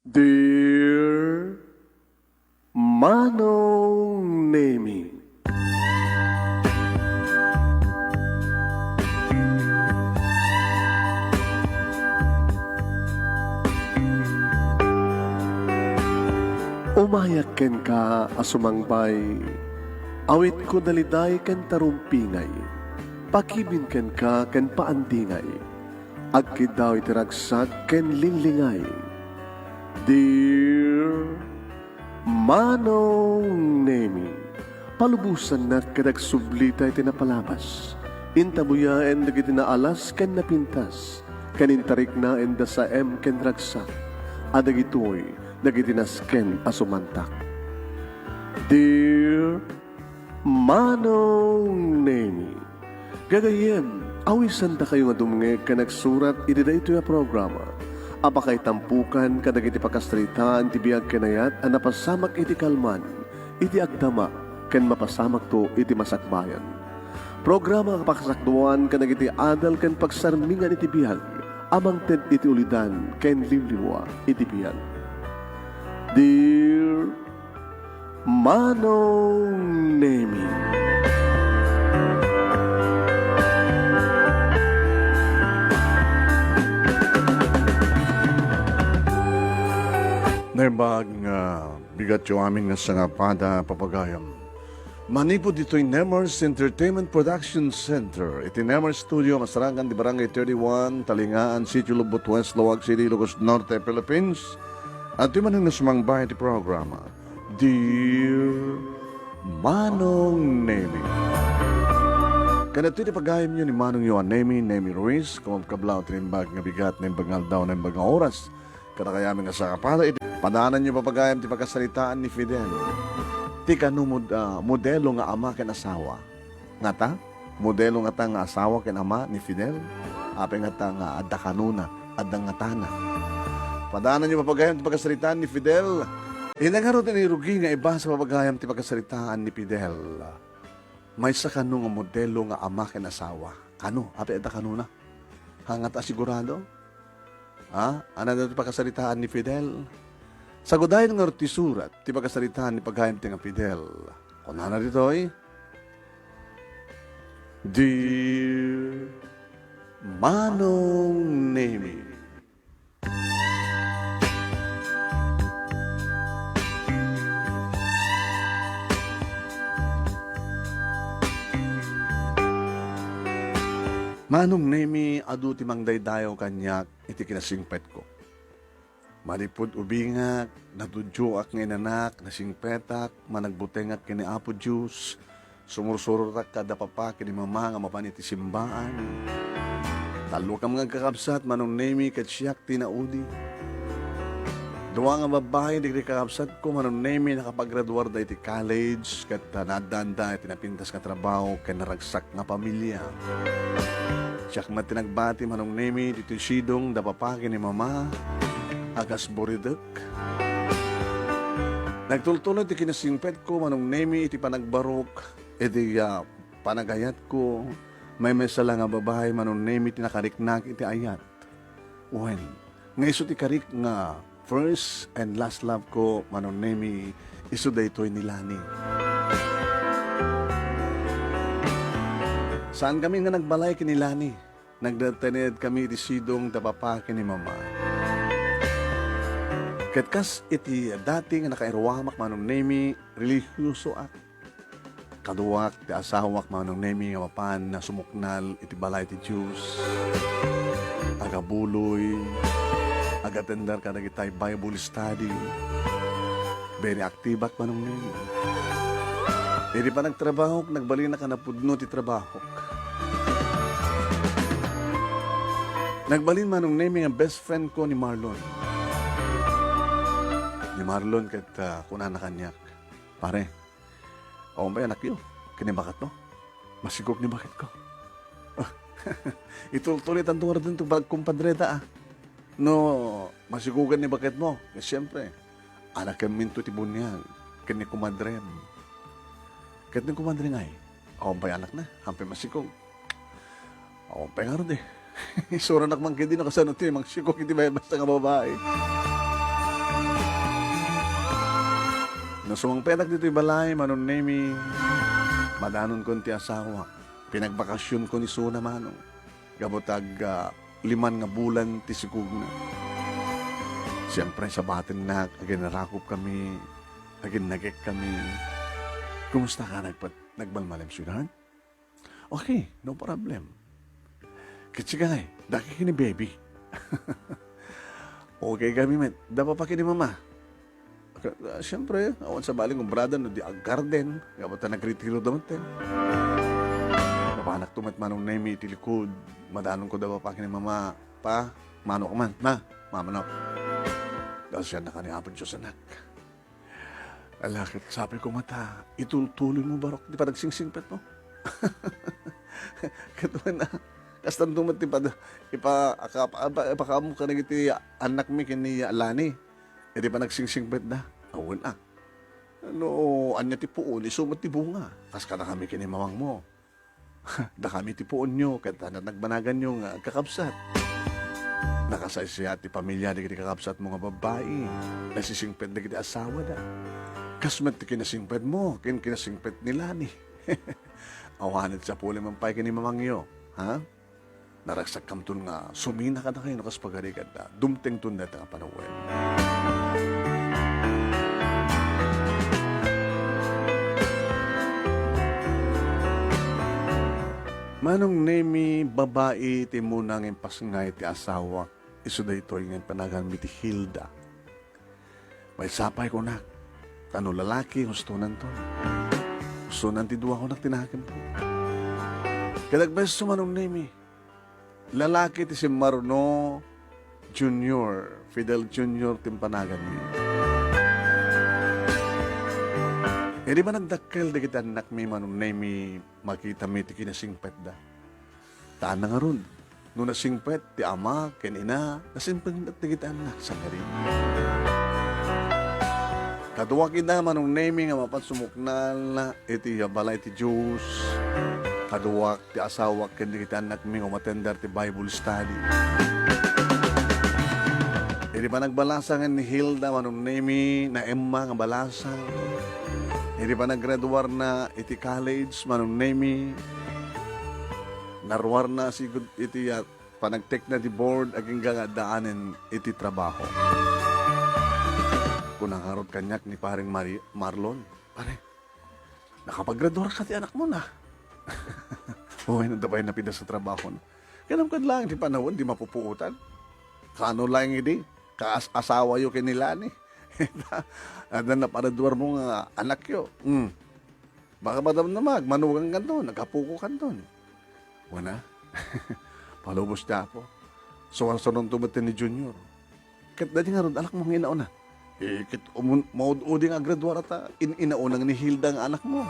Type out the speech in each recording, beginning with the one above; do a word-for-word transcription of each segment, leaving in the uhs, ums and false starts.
Dear Manong Nemi. Umayak kenka a sumangbay, awitko daliday ken tarumpingay, pakibin kenka ken paandingay, agkiddaw iti ragsak ken linglingay. Dear Manong Nemi, palubosannak ket agsublita iti napalabas. Intabuyaen dagiti naalas ken napintas, ken intariknaen da saem ken ragsak, a dagitoy dagiti nasken a sumantak. Dear Manong Nemi, gagayyem, awisandakayo nga dumngeg ken agsurat iti daytoy a programa a pakaitampukan kadagiti pakasaritaan ti biag ken ayat a napasamak iti kalman, iti agdama, ken mapasamakto iti masakbayan. Programa a pakasakduan kadagiti adal ken pagsarmingan iti biag a mangted iti ulidan ken liwliwa iti biag. Dear Manong Nemi. Naimbag nga bigatyo amin nga sangapada, papagayam. Manipud ditoy Nemers Entertainment Production Center, iti Nemers Studio, masarangan di Barangay thirty-one, Talingaan, Sitio Lubot West, Laoag City, Ilocos Norte, Philippines. Adtoy manen nga sumangbay iti programa. Dear Manong Nemi. Kadagitoy ti pagayamyo ni Manongyo a Nemi, Nemi Ruiz, kumabkablaw ti naimbag nga bigat, naimbag nga aldaw, naimbag nga oras. Kadagayami nga sakapala iti padananyo, papagayam, ti pakasaritaan ni Fidel. Ti kano mod-, ah, modelo nga ama ken asawa. Ngata? Modelo ngata nga asawa ken ama ni Fidel? Apay ngata nga adda kanona, adda ngatana? Padananyo, papagayam, ti pakasaritaan ni Fidel. Ina ngarud ti rugi nga ibasa, papagayam, ti pakasaritaan ni Fidel. Maysa kano nga modelo nga ama ken asawa? Kano? Apay adda kanona? Ha, ngata sigurado? Ha? Ania ti pakasaritaan ni Fidel? Sagudayen ngarud ti surat ti pakasaritaan ni pagayam ti nga Fidel. Kunana ditoy, Dear Manong Nemi. Manong Nemi, adu ti mangdaydayaw kaniak iti kinasingpetko. Manipud ubingak, natudioak nga inanak, nasingpetak, managbutengak ken ni Apo Dios, sumursurotak kada papa ken ni mama nga mapan iti simbaan. Tallo kam nga agkakabsat, Manong Nemi, ket siak ti naudi. Dua nga babbai dagiti kakabsatko, Manong Nemi, nakapagraduarda iti college, ket, ah, naaddaanda iti napintas nga trabaho ken naragsak nga pamilia. Siak met ti nagbati, Manong Nemi, ditoy sidong da papa ken ni mama a kas buridek. Nagtultuloy ti kinasingpetko, Manong Nemi, iti panagbarok, iti, ah, panagayatko. Maymaysa la nga babai, Manong Nemi, ti nakariknak iti ayat. Wen, nga isu ti karik nga first and last love ko, Manong Nemi, isu daytoy ni Lani. Saan kami nga nagbalay ken ni Lani. Nagdatened kami iti sidong da papa ken ni mama. Ket kas iti dati nga nakairuamak, Manong Nemi, relihiyosoak. Kaduak ti asawak, Manong Nemi, nga mapan a sumuknal iti balay ti Dios. Agabuloy, agatender kadagitay Bible study. Very active-ak, Manong Nemi. Iti panagtrabahok, nagbalinak a napudno ti trabahok. Nagbalin, Manong Nemi, nga best friend ko ni Marlon. Ni Marlon ket, ah, kunana kaniak, "Pare, awan pay anakyo ken ni baketmo? Masigog ni baketko." Itultuloy tanto nga daytoy ti pagkumpadreta, ah. No masigogan ni baketmo, eh, siyempre, anakemminto ti buniag ken ni kumadrem. Ket ni kumadre ngay, awan pay anakna, hampay masigog. Awan pay ngarud, eh. Isuranak man ketdi no kasano ti mangsikog iti maymaysa nga babai. No sumangpetak ditoy balay, Manong Nemi, madanonkon ti asawak. Pinagbakasionko ni Suna, Manong. Gapu ta ag-, ah, liman nga bulan ti sikogna. Siempre, sabatennak, aginarakop kami, aginnagek kami. Kumusta ka? Nagpat-, nagmalmalem, sweetheart? Okay, no problem. Ket sika ngay, daki ken ni baby. Okay kami met. Dapa pa ken ni mama. Ka-, ah, siyempre, awan sabali nga obrada no di aggarden. Gapu ta nagretiro da met, eh. Napanak to met Manong Nemi iti likod. Madanonko dapa pa ken ni mama. Pa, manok man. Ma, mamanok. Dal siya na kani Apo Diyos, anak. Ala, ket sapay ko met a, itultuloy mo barok ti panagsingsingpet mo. Ket wen a, kastanto met ti pad-, ipa-, aka-, apa-, ipakaammo kadagiti annakmi ken ni Lani. Iti panagsingsingpet da. Awan a. No ania ti puon, isu met ti bunga. Kas kadakami ken ni mamangmo. Dakami ti puonyo, ket ania nagbanaganyo nga agkakabsat. Nakasaysayat ti pamilya dagiti kakabsatmo nga babbai. Nasisingpet dagiti asawada. Kas met ti kinasingpetmo, ken kinasingpet ni Lani. Awanen sapulem man pay ken ni mamangyo, ha? Naragsakkamton nga sumina kadakayo no kas pagarigan. Dumtengton dayta nga panawen. Manong Nemi, babai ti immuna nga impasngay ti asawak, isu daytoy nga impanaganmi ti Hilda. Maysa pay kunak, ta no lalaki, hustonanto. Hustonan ti dua kunak ti nakemto. Ket agbayso, Manong Nemi, lalaki ti simmaruno Junior, Fidel Junior ti impanaganmi. Idi man nagdakkel dagiti annakmi, Manong Nemi, makitami ti kinasingpetda. Ta ania ngarud, no nasingpet ti ama ken ina, nasingpet met dagiti annak, sangari. Kaduak ida, Manong Nemi, nga mapan sumuknal iti balay ti Dios. Kaduak ti asawak ken dagiti annakmi nga umatender ti Bible study. Idi panagbalasang ni Hilda, Manong Nemi, naemma nga balasang. Idi panaggraduarna iti college, Manong Nemi, naruarna sigud iti, ah, panagtekna ti board agingga nga addaanen iti trabaho. Kuna ngarud kaniak ni Pareng Mari-, Marlon, "Pare, nakapaggraduarka ti anakmo na." Uy, nanda pay napida sa trabaho na. Kanam kad lang ti panawen, di mapupuotan. Kano lang idi, kaas-asawayo ken ni Lani. Adda naparaduarmo nga anakyo. Hmm. Baka madamdama, agmanugang kanton, agapuko kanton. Wana? Palubos ti Apo. Suarsuaronto met ni Junior. Ket daydi ngarud, anakmo nga inauna. Eh, ket umun-, maud-udi nga agraduar ta in-, inaunang ni Hilda nga anakmo.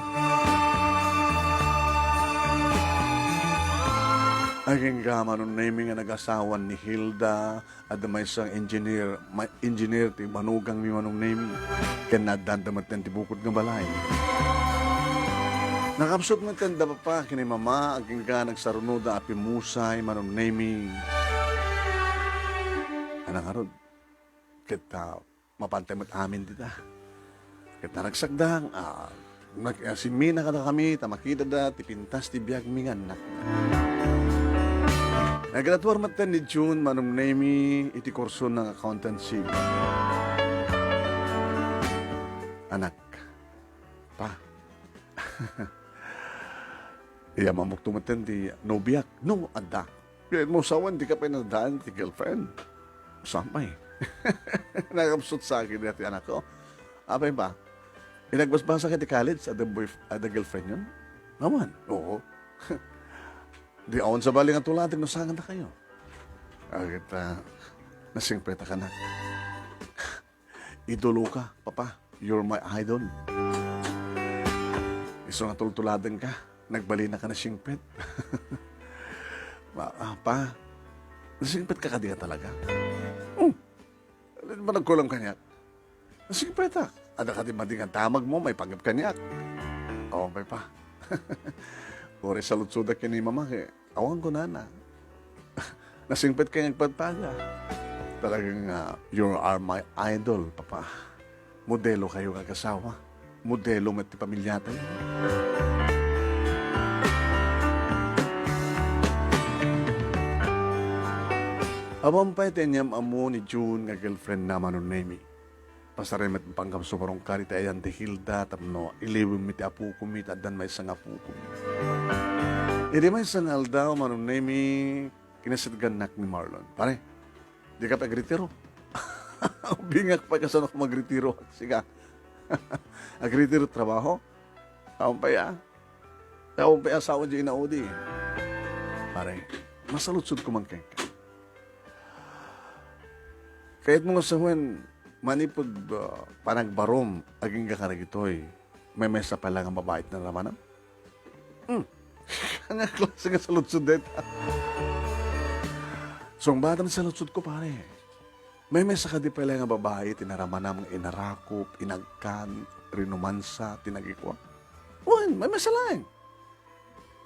Agingga, Manong Nemi, nga nagasawan ni Hilda, adda maysa nga engineer, ma-, engineer ti manugangmi, Manong Nemi. Ken naaddanta metten ti bukod nga balay. Nakabsut metten da papa ken ni mama, agingga nagsarunoda a pimmusay, Manong Nemi. Ania ngarud, ket, ah, mapantay met amin dita. Ket naragsakda, ah, nag-, ah, simmina kadakami ta makitanda ti pintas ti biagmi nga annak. Naggraduar metten ni June, Manong Nemi, iti kurso nga accountancy. Anak, pa, iya mamukto metten ti nobiak. No, adda. Ket mo sawen, dika pay nadaan ti girlfriend. Saan pay? Nakabsut sa akin ti anakko. Apay pa? Inagbasbasa ka ti college, adda boyf-, adda girlfriendyon? Awan. Oo. Di awan sabali nga tuladen no sangandakayo. Agit, ah, nasingpetak, anak. Idolo ka, Papa. You're my idol. Isu nga tultuladen ka, nagbalin ka nasingpet. Ma-, ah, Pa, nasingpet ka kadi nga talaga? Hmm. Alin ba nagkulam kaniak? Nasingpetak. Adda kadi madi nga damagmo maipanggep kaniak? Oo, pay, Pa. Uray saludsodak ken ni Mama, eh. Awan kunana. Nasingpet kayo nga agpadpada. Talagang, ah, you are my idol, Papa. Modelo kayo nga agasawa. modelo met ti pamiliatayo. Awan pay ti aniam-ammo ni June nga girlfriendna, Manong Nemi. Pasaren met panggap sumarungkar iti ayan ti Hilda tapno iliwimmi ti apokomi ta addan maysa nga apokomi. Idi maysa nga aldaw, Manong Nemi, kinasitgannak ni Marlon. Pare, dika pay agritiro? Ubingak pay kasano ko magritiro. Sika. Agritiro trabaho? Awan pay, ah. Awan pay asawa di inaudi. Pare, masaludsod ko man kenka. Kayatmo nga sawen, manipud, ah, panagbarom, agingga kadagitoy, maymaysa pay laeng nga babai ti naramanam? Hmm. Ania a klase nga saludsod dayta? Sungbatam ti saludsodko, pare. Maymaysa kadi pay laeng nga babai ti naramanam nga inarakop, inagkan, rinumansa, tinagikua? Wen, maymaysa laeng.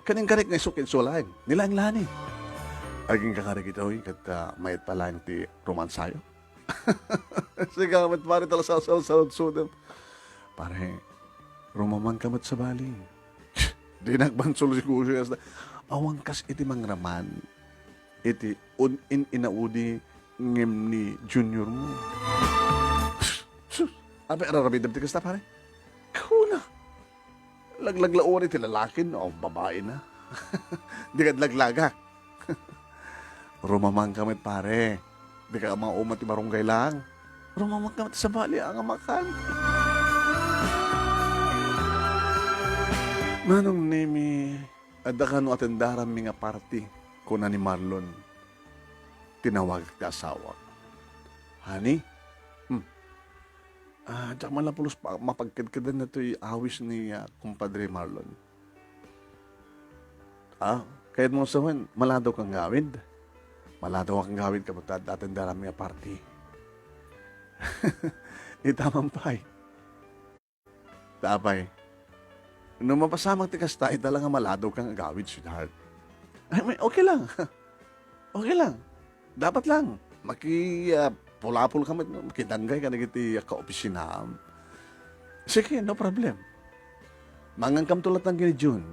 Ken inkarik nga isu ket isu laeng, ni laeng la ni. Agingga kadagitoy ket, ah, mayat pay laeng ti romansayo. Sika met, pare, ta la sasalsaludsodem. Pare, rumamanka met sabali. Dinak bansolsigosi kasta. Awan kas iti mangraman iti un-in-inaudi ngem ni juniormo. Sus, apay ar-aramidem ti kasta, pare? Kuna. Laglaglawan iti lalakin, o babaina. Dika laglagak. Rumamanka met, pare. Dika mauma ti barunggay laeng. Rumamanka met sabali a nga makan. Manong Nemi, adda kano atendaranmi nga party, kuna ni Marlon. Tinawagak ti asawak. Honey? Hmm. Ah, diak man la pulos pa-, mapagkedkedan datoy awis ni, ah, kumpadre Marlon. Ah, kayatmo sawen, maladawka nga agawid? Maladawak nga agawid, kabutad, atendaranmi a party. Ita man pay. Ta apay, no mapasamak ti kasta, ita la nga maladawka nga agawid, sweetheart. Ay, may, okay lang. Okay lang. Dapat lang. Maki, ah, pulapol ka met, no? Makidanggay ka dagiti kaopisinaam. Sige, no problem. Mangankamto latta ken ni June.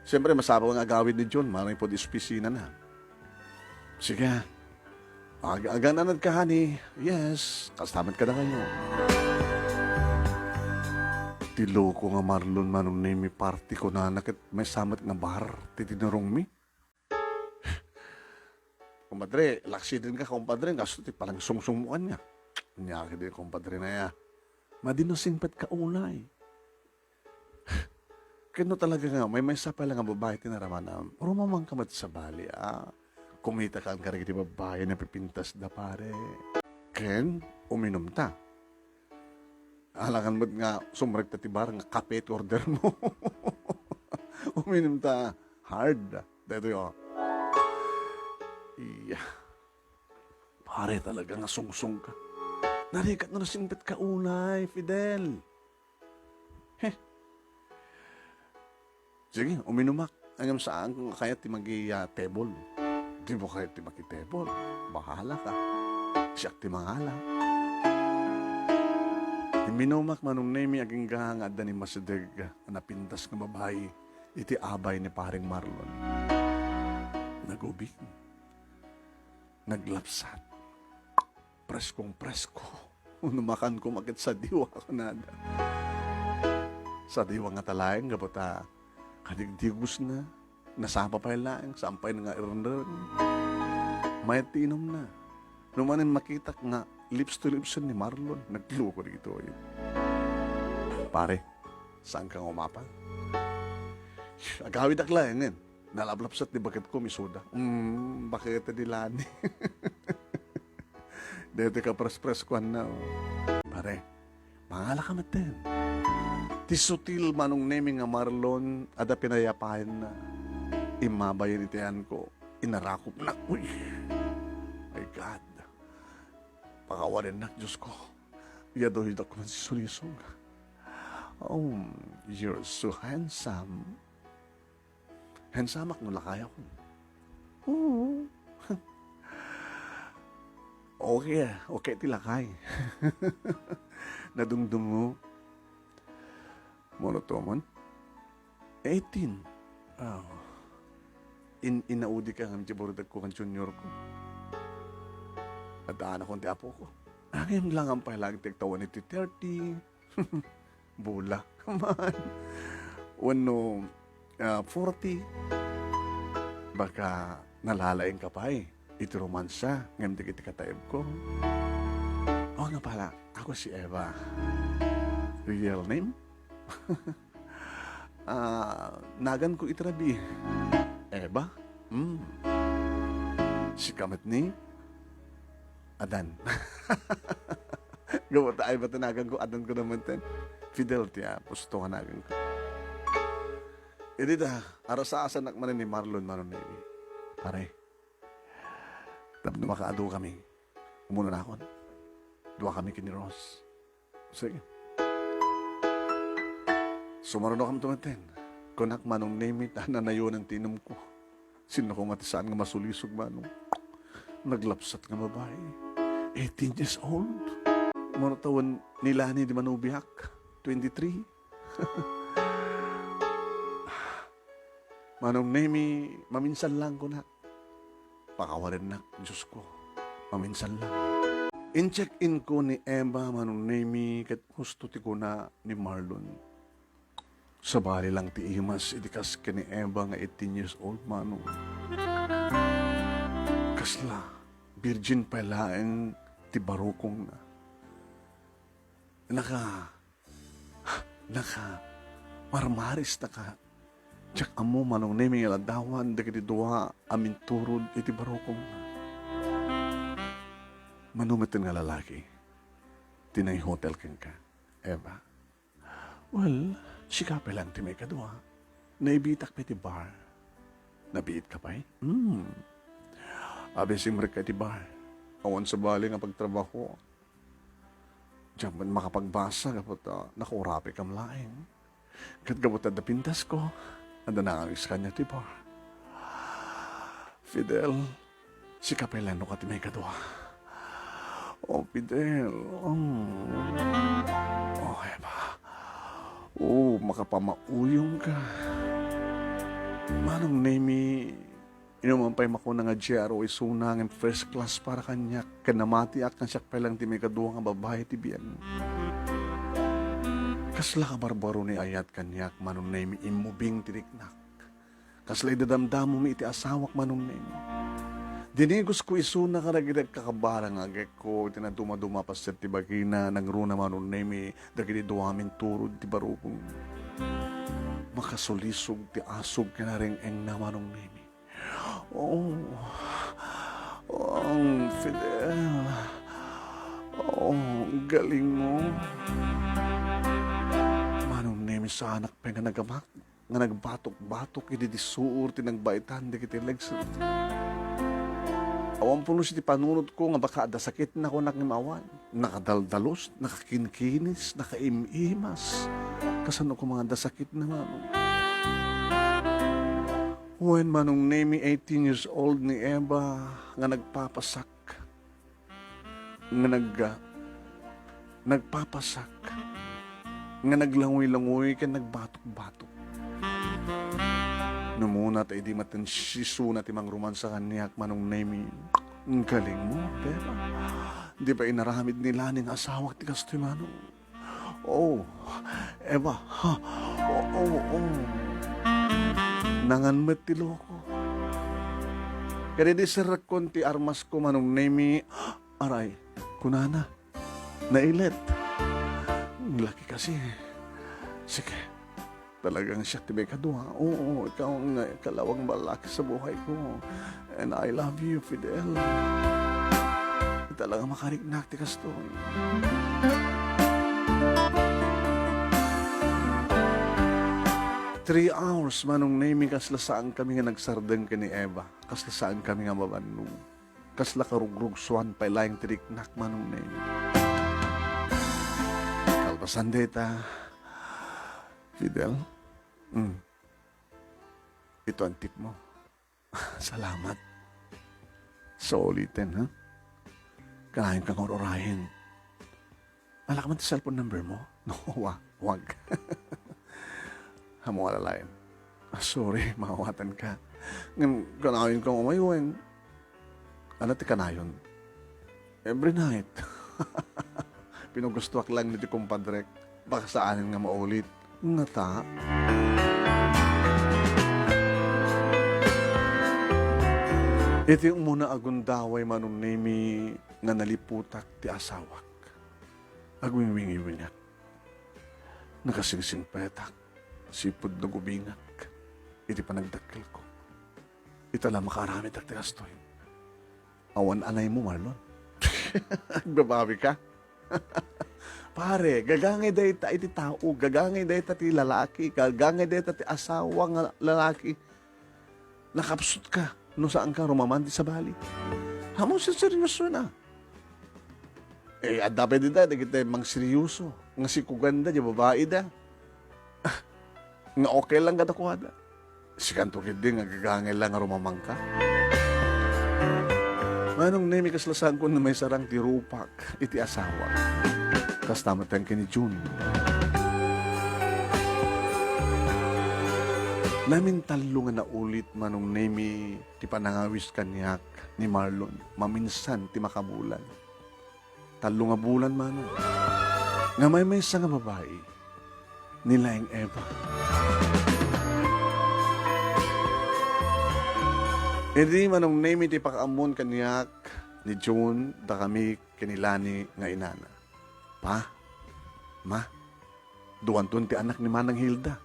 Siyempre, masapul nga agawid ni June, manipud opisinana. Sige. Aga-aga nanad ka, honey. Yes, kasta met kadakayo. Ti loko nga Marlon, Manong Nemi, party kunana ket maysa met nga bar ti tinurongmi. Kumpadre, laksiden ka, kumpadre, gasto ti panagsungsungmo kaniak. Ania kadi, kumpadre, na ya. Madi no singpet ka unay. Ken no talaga nga maymaysa pay la nga babai ti naramanam, rumamanka met sabali a kumitakan kadagiti babai a napipintasda, pare. Ken uminumta. Alangan met nga sumrekta ti bar nga kape ti ordermo. Uminumta hard. Daytoy, o. Iya. Pare, talaga nga sungsongka. Narigat no nasingpetka unay, Fidel. Heh. Sige, uminumak. Ngem saanko nga kayat ti magi-, ah, table. Dimo kayat ti maki-table. Bahalaka. Siak ti mangala. Imminumak, Manong Nemi, agingga nga adda ni Masideg a napintas nga babai iti abay ni Pareng Marlon. Nagubing. Naglapsat. Preskong-presko. No makanko, maket sadiwa, kunada. Sadiwa ngata laeng, gapu ta kadigdigosna. Nasapa pay laeng, saan pay nga irnreng. Mayat ti inumna. No manen makitak nga lips to lips ni Marlon, nagloko dagitoy. Pare, saanka nga umapang? Agawidak laengen. Nalaplapsat ti baketko, misuda. Mm, baketa di lani. Daytoy kaprespreskuanna, o. Pare, mangalaka metten. Ti sutil, Manong Nemi, nga Marlon, adda pinayapayanna. Immabayen iti ayanko, inarakopnak. Uy! My God! Pakawadennak, Diosko. Yaduydak man si sulisog. Oh, you're so handsome. Hansamak no lakayakon. Oo. Okay, ah. Okay ti lakay. Nadungdungo. Monotomon? Eighteen. Ah. In-, inaudi ka ngem ti burutekko ken junior ko. Adda anakon ti apoko. Ngem langan pay laeng ti agtawen iti thirty. Bula. Come on. Wenno, ah, forty. Baka nalalaing ka pay iti romansa ngem dagiti kataebko. O nga pala, ako si Eva. Real name? Ah, naganko iti rabii. Eva? Hmm. Sika met ni Adan. Gapu ta Eva ti naganko, Adan ko namanten. Fidel ti, ah, pusto nga naganko. Idi ta, arasasanak manen ni Marlon, Manong Nemi. Pare, tapno makaadukami, umunonakon. Duakami ken ni Rose. Sige. Sumarunokamto manen. Kunak, Manong Nemi, ta nanayonan ti inumko. Sino koma ti saan nga masulisog, Manong? Naglapsat nga babai. Eighteen years old. Mano tawen ni Lani di manubiak? Twenty-three. Manong Nemi, maminsan lang kunak. Pakawalennak, Diosko. Maminsan lang. In-check-in ko ni Eva, Manong Nemi, ket husto ti kuna ni Marlon. Sabali lang ti imas idi kas ken ni Eva nga eighteen years old, Manong. Kasla, virgin pay laeng ti barukongna. Naka, naka, marmaris ta ka. Diak ammo, Manong Nemi, nga ladawan dagiti dua a minturod iti barukongna. Mano metten nga lalaki ti nangihotel kenka, Eva? Well, sika pay laeng ti maikadua. Naibitak pay ti bar. Nabiit ka pay? Hmm. Abisimrek ka iti bar. Awan sabali nga pagtrabaho. Diak met makapagbasa gapu ta nakaurapi kam laeng. Ket gapu ta adda pintasko, adda nangawis kaniak ti bar. Fidel, sika pay laeng no ka ti maikadua. Oh, Fidel. Mm. Oh, Eva. Oh, makapamauyong ka. Manong Nemi, inuman pay makuna nga G R O isuna ngem first class para kaniak, ken namatiak nga siak pay laeng ti maikadua nga babai ti biag. Kasla kabarbaro ni ayat kaniak, Manong Nemi, immubing ti riknak. Kasla idadamdamomi iti asawak, Manong Nemi. Dinigosko isuna kadagiti agkakabara nga agekko iti nadumaduma a paset ti bagina, nangruna, Manong Nemi, dagiti dua a minturod ti barukong. Makasulisog ti asog ken areng-engna, Manong Nemi. Oh, oh, Fidel. Oh, galing mo. Manong Nemi, saanak pay nga nagamak nga nagbatok-batok idi disuor ti nagbaitan dagiti legs. Awan pulos iti panunotko nga baka adda sakitna, kunak, ngem awan. Nakadaldalos, nakakinkinis, nakaim-imas. Kasano koma nga adda sakitna, Manong? Wen, Manong Nemi, eighteen years old ni Eva nga nagpapasak, nga nag-, nagpapasak, nga naglangoy-langoy ken nagbatok-batok. Numuna ta idi maten isuna ti mangromansa kaniak, Manong Nemi. Galing mo, Eva. Di ba inaramid ni Lani nga asawak ti kastoy, Manong? Oh, Eva, ha? Oo, oo, oo. Nangan met ti loko. Ket idi serrekkon ti armasko, Manong Nemi, aray, kunana, nailet. Laki kasi. Sige, talagang siak ti maikadua. Oo, ikaw nga ikalawang lalaki sa buhay ko. And I love you, Fidel. Talaga makariknak ti kastoy. Three hours, Manong Nemi, kasla saan kami nga nagsardeng ken ni Eva. Kasla saan kami nga mabannog. Kasla karugrugsuan pay laeng ti riknak, Manong Nemi. Kalpasan dayta, Fidel, mm, ito ang tip mo. Salamat. Sa ulitin, ha? Kanayon ka nga ur-urayen. Ala ka man ti cellphone number mo? No, wa-, wag. Ammom a lalaem. Ah, sorry, maawatanka. Ngem, kanayon kang umayo, wen? Ania ti kanayon? Every night. Pinugustoak lang ditoy kumpadrek. Baka saanen nga maulit. Ngata? Iti umuna a gundaway, Manong Nemy, nga naliputak ti asawak. Agwingwingiwingak. Nakasingsingpetak. Sipud nagubingak iti panagdakkelko. Ita la makaaramidek ti kastoy. Awan anaymo, Marlon. Agbabawika? Pare, gagangay dayta iti tao, gagangay dayta ti lalaki, gagangay dayta ti asawa nga lalaki. Nakapsutka no saanka rumaman ti sabali. Ammom, serseryoso na. Eh, adda pay dita, dagiti mangseryoso. Nga sikuganda, di babae da. Ah, nga okay lang kadakuada. Sikanto ketdi nga gagangay lang nga rumamangka. Manong Nemy, kasla saanko nga maisarang ti rupak iti asawa. Kasta met ken ni June. Namin tallo nga naulit, Manong Nemy, ti panangawis kaniak ni Marlon, maminsan ti makabulan. Tallo nga bulan, Manong. Nga maymaysa nga babai, ni Laeng Eva. Idi, Manong Nemy, ti pakaammoan kaniak ni June, dakami ken ni Lani nga inana. Pa, ma, duanton ti anak ni Manang Hilda.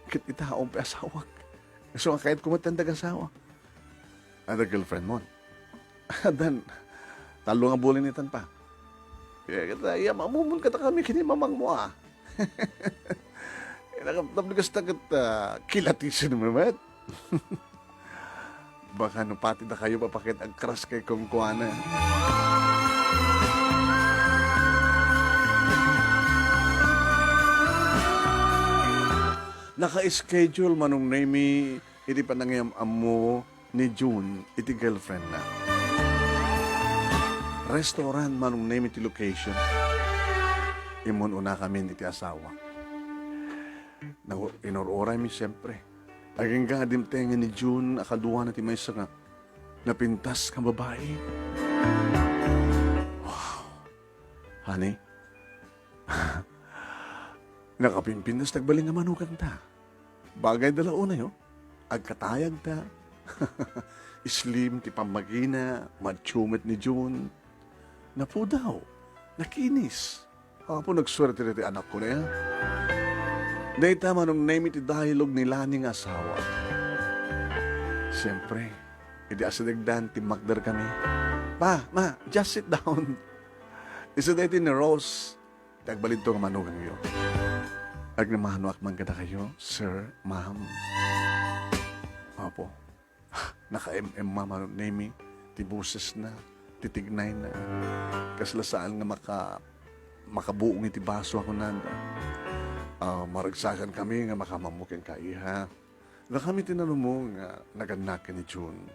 Ket ita, awan pay asawak. Isu nga kayatko met ti agasawak. Adda girlfriendmon? Addan, tallo nga bulan itan, Pa. Kaya kita, iya, mamumon kadakami ken ni mamangmo, a. Nakaptap ni kasta ket, ah, kilatisenmi met. Baka no pati dakayo, Papa, ket agkras kay kenkuana. Naka-schedule, Manong Nemy, iti panangiyam-ammo ni June iti girlfriendna. Restaurant, Manong Nemy, ti location. Immun-unakamin iti asawa. Naw-, inur-uraymi, siempre. Agingga nga dimtengen ni June a kaduana ti maysa nga napintas nga babai. Wow! Honey, nakapimpintas ti agbalin nga manuganta. Bagayda la unay, o. Agkatayagda. Slim ti pammagina, macho met ni June. Napudaw, nakinis. Apo, nagsuerte ti anakko, a. Dayta, Manong Nemy, ti dialogue ni Lani nga asawa. Siempre, idi asidegdan, timmakderkami. Pa, ma, just sit down. Isu daytoy ni Rose. Ti agbalinto nga manugangyo. Agnamanoak man kadakayo, sir, ma'am. Apo. Naka-em-emma, Manong Nemy, ti bosesna, ti tignayna. Kasla saan nga maka-, makabuong iti baso a kunada. Ah, maragsakan kami nga makamammo kenka, iha. Dakami ti nanumo nga nagannak ken ni June.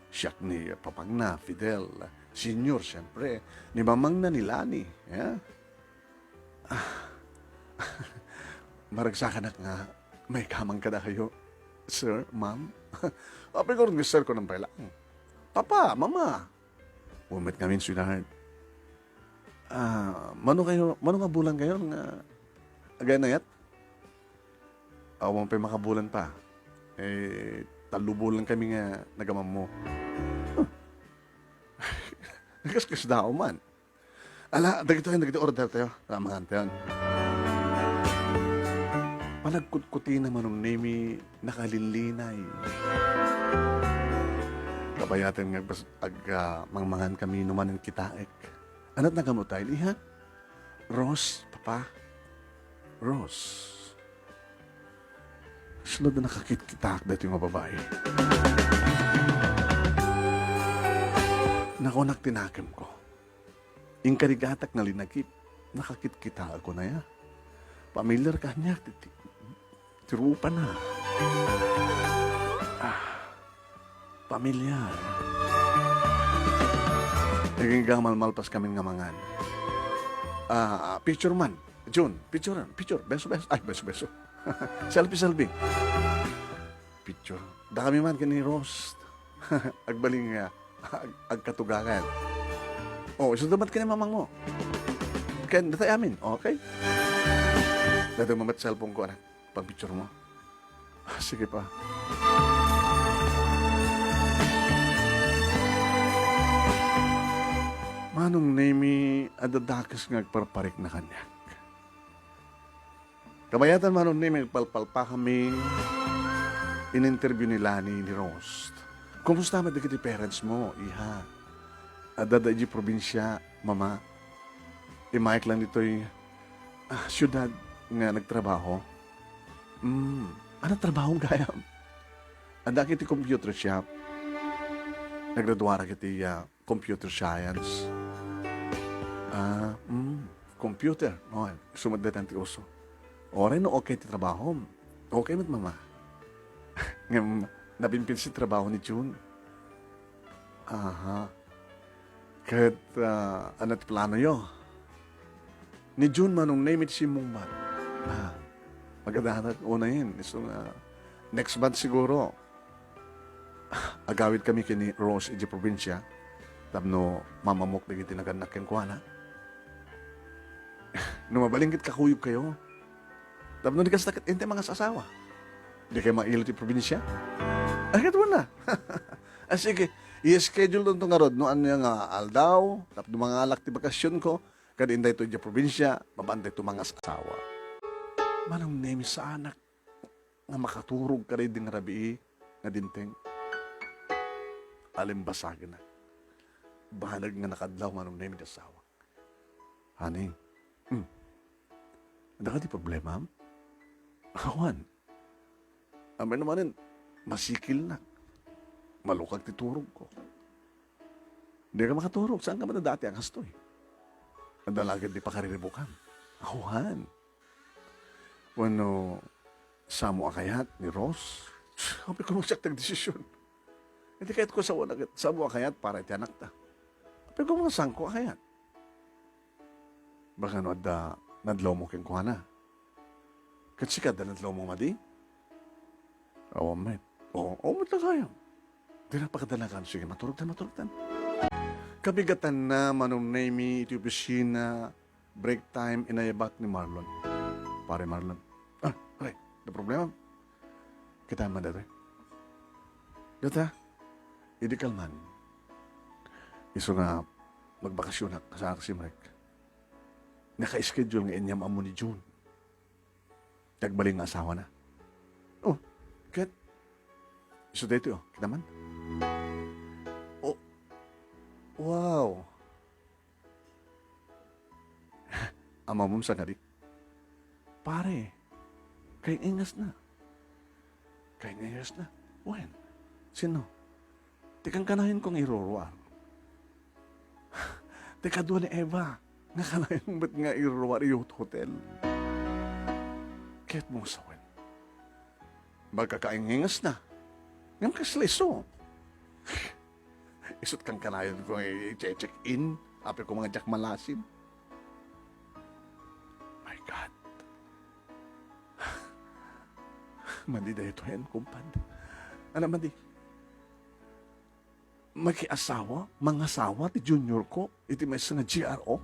Siak ni papangna, Fidel, Senior, siempre, ni mamangna, ni Lani, ya? Ah, maragsakanak nga maikaman kadakayo, sir, ma'am. Apay ngarud nga sir ko, nupay laeng. Papa, mama. Wen met ngamin, sweetheart. Ah, mano kayo, mano nga bulan kayo nga agay-anayat? Awan pay makabulan, Pa. Eh, tallo bulan kami nga nagamammo. Huh. Nagkaskasdaaw man. Ala, dagitoy, dagitoy order tayo. Mangan tayo. Panagkutkutina, Manong Nemy, nakalinlinay. Kabayaten nga agbas-, ag-, ah, mangmangan kami no manen kitaek. Ania't nagammotayo, iha? Rose, Papa. Rose. Sunod a nakakitkitaak daytoy nga babai. Nakunak ti nakemko. Inkarigatak nga linagip, nakakitkitaak kunaya. Pamilyar kaniak ti, ti, ti rupana. Ah, pamilyar. Agingga malmalpas kamin nga mangan. Ah, picture man. June, picture, picture. Beso, beso. Ay, beso, beso. Selfie, selfie. Picture. Dakami man ken ni Rose. Agbalin nga, ag-, agkatugakan. O, isu met ken ni mamangmo. Ken, datay amin, okay? Datoy met cellphone ko, anak. Pang-picture mo. Sige pa. Manong Nemi, adda dakes nga agparparikna kaniak. Kabayatan, Manong Nemi, agpalpalpakami, in-interview ni Lani ni Rose. Kumusta met dagiti parents mo, iha? Adda idiay probinsia, mama. Immaek lang ditoy, ah, siudad nga nagtrabaho. Hmm, ania trabahom gayam? Adda iti computer shop. Naggraduarak iti, ah, computer science. Ah, hmm, computer. O, isu met dayta ti uso. Uray no okay ti trabahom. Okay met, mama. Ngem, nabimbinsi ti trabaho ni Jun. Aha. Ket, ah, ania ti planoyo? Ni Jun, Manong Nemi, ti simmungbat. Ah, magadanak unayen. Isu nga next month siguro. Agawidkami ken ni Rose idiay probinsia tapno mamamok dagiti nagannak kenkuana. No mabalin ket kakuyogkayo. Tapno di kasta ket intay mangas-asawa. Dikay mailo ti probinsia? Ay, ket wala. Ah, sige. I-schedule-tonto ngarud no ania nga aldaw, tapno mangalak ti bakasionko, ket intayto idiay probinsia, mabaandayto mangas-asawa. Manong Nemi, saanak nga makaturog kadaydi nga rabii nga dimteng. Alimbasagena. Banag nga nakadlaw, Manong Nemi, ti asawak. Honey, hmm, adda kadi problemam? Awan. Amin manen, masikilnak. Malukag ti turogko. Dika makaturog, saan ka man dati a kastoy? Adda la ketdi pakariribukam? Awan. Wenno, samo a kayat ni Rose? Apay ko no siak ti agdesisyon. Iti kayat ko, sawana ket, samo a kayat para iti anakta. Apay ko nga sanko a kayat? Baka no adda nadlawmo kenkuana. Ket sika, adda nadlawmo madi? Awan met. O, awan met la gayam. Dina pakadalagan. Sige, maturogtan, maturogtan. Kabigatanna, Manong Nemi, iti opisina, break time, inayabak ni Marlon. Pare Marlon. Ah, pare, no problema? Kita man datoy. Data, idi kalman. Isu nga magbakasyonak, kasaak simrek. Naka-schedule nga inyam ammo ni June. Nagbalin nga asawana. Oh, ket isu daytoy, oh, kita man. Oh, wow. Amamom sa kadi? Pare, kaingingasna. Kaingingasna? Wen, sino? Ti kankanayon ko nga iruruar. Ti kadua ni Eva, nga kanayon met nga iruruar iti hotel. Ket mo sawen. Magkakaingingasna. Ngem kasla isu. Isut' kankanayon ko nga i-check-in. Apay ko nga diak malasin. My God. Madi daytoyen, kumpad. Ania madi? Makiasawa, mangasawa ti junior ko iti maysa nga G R O?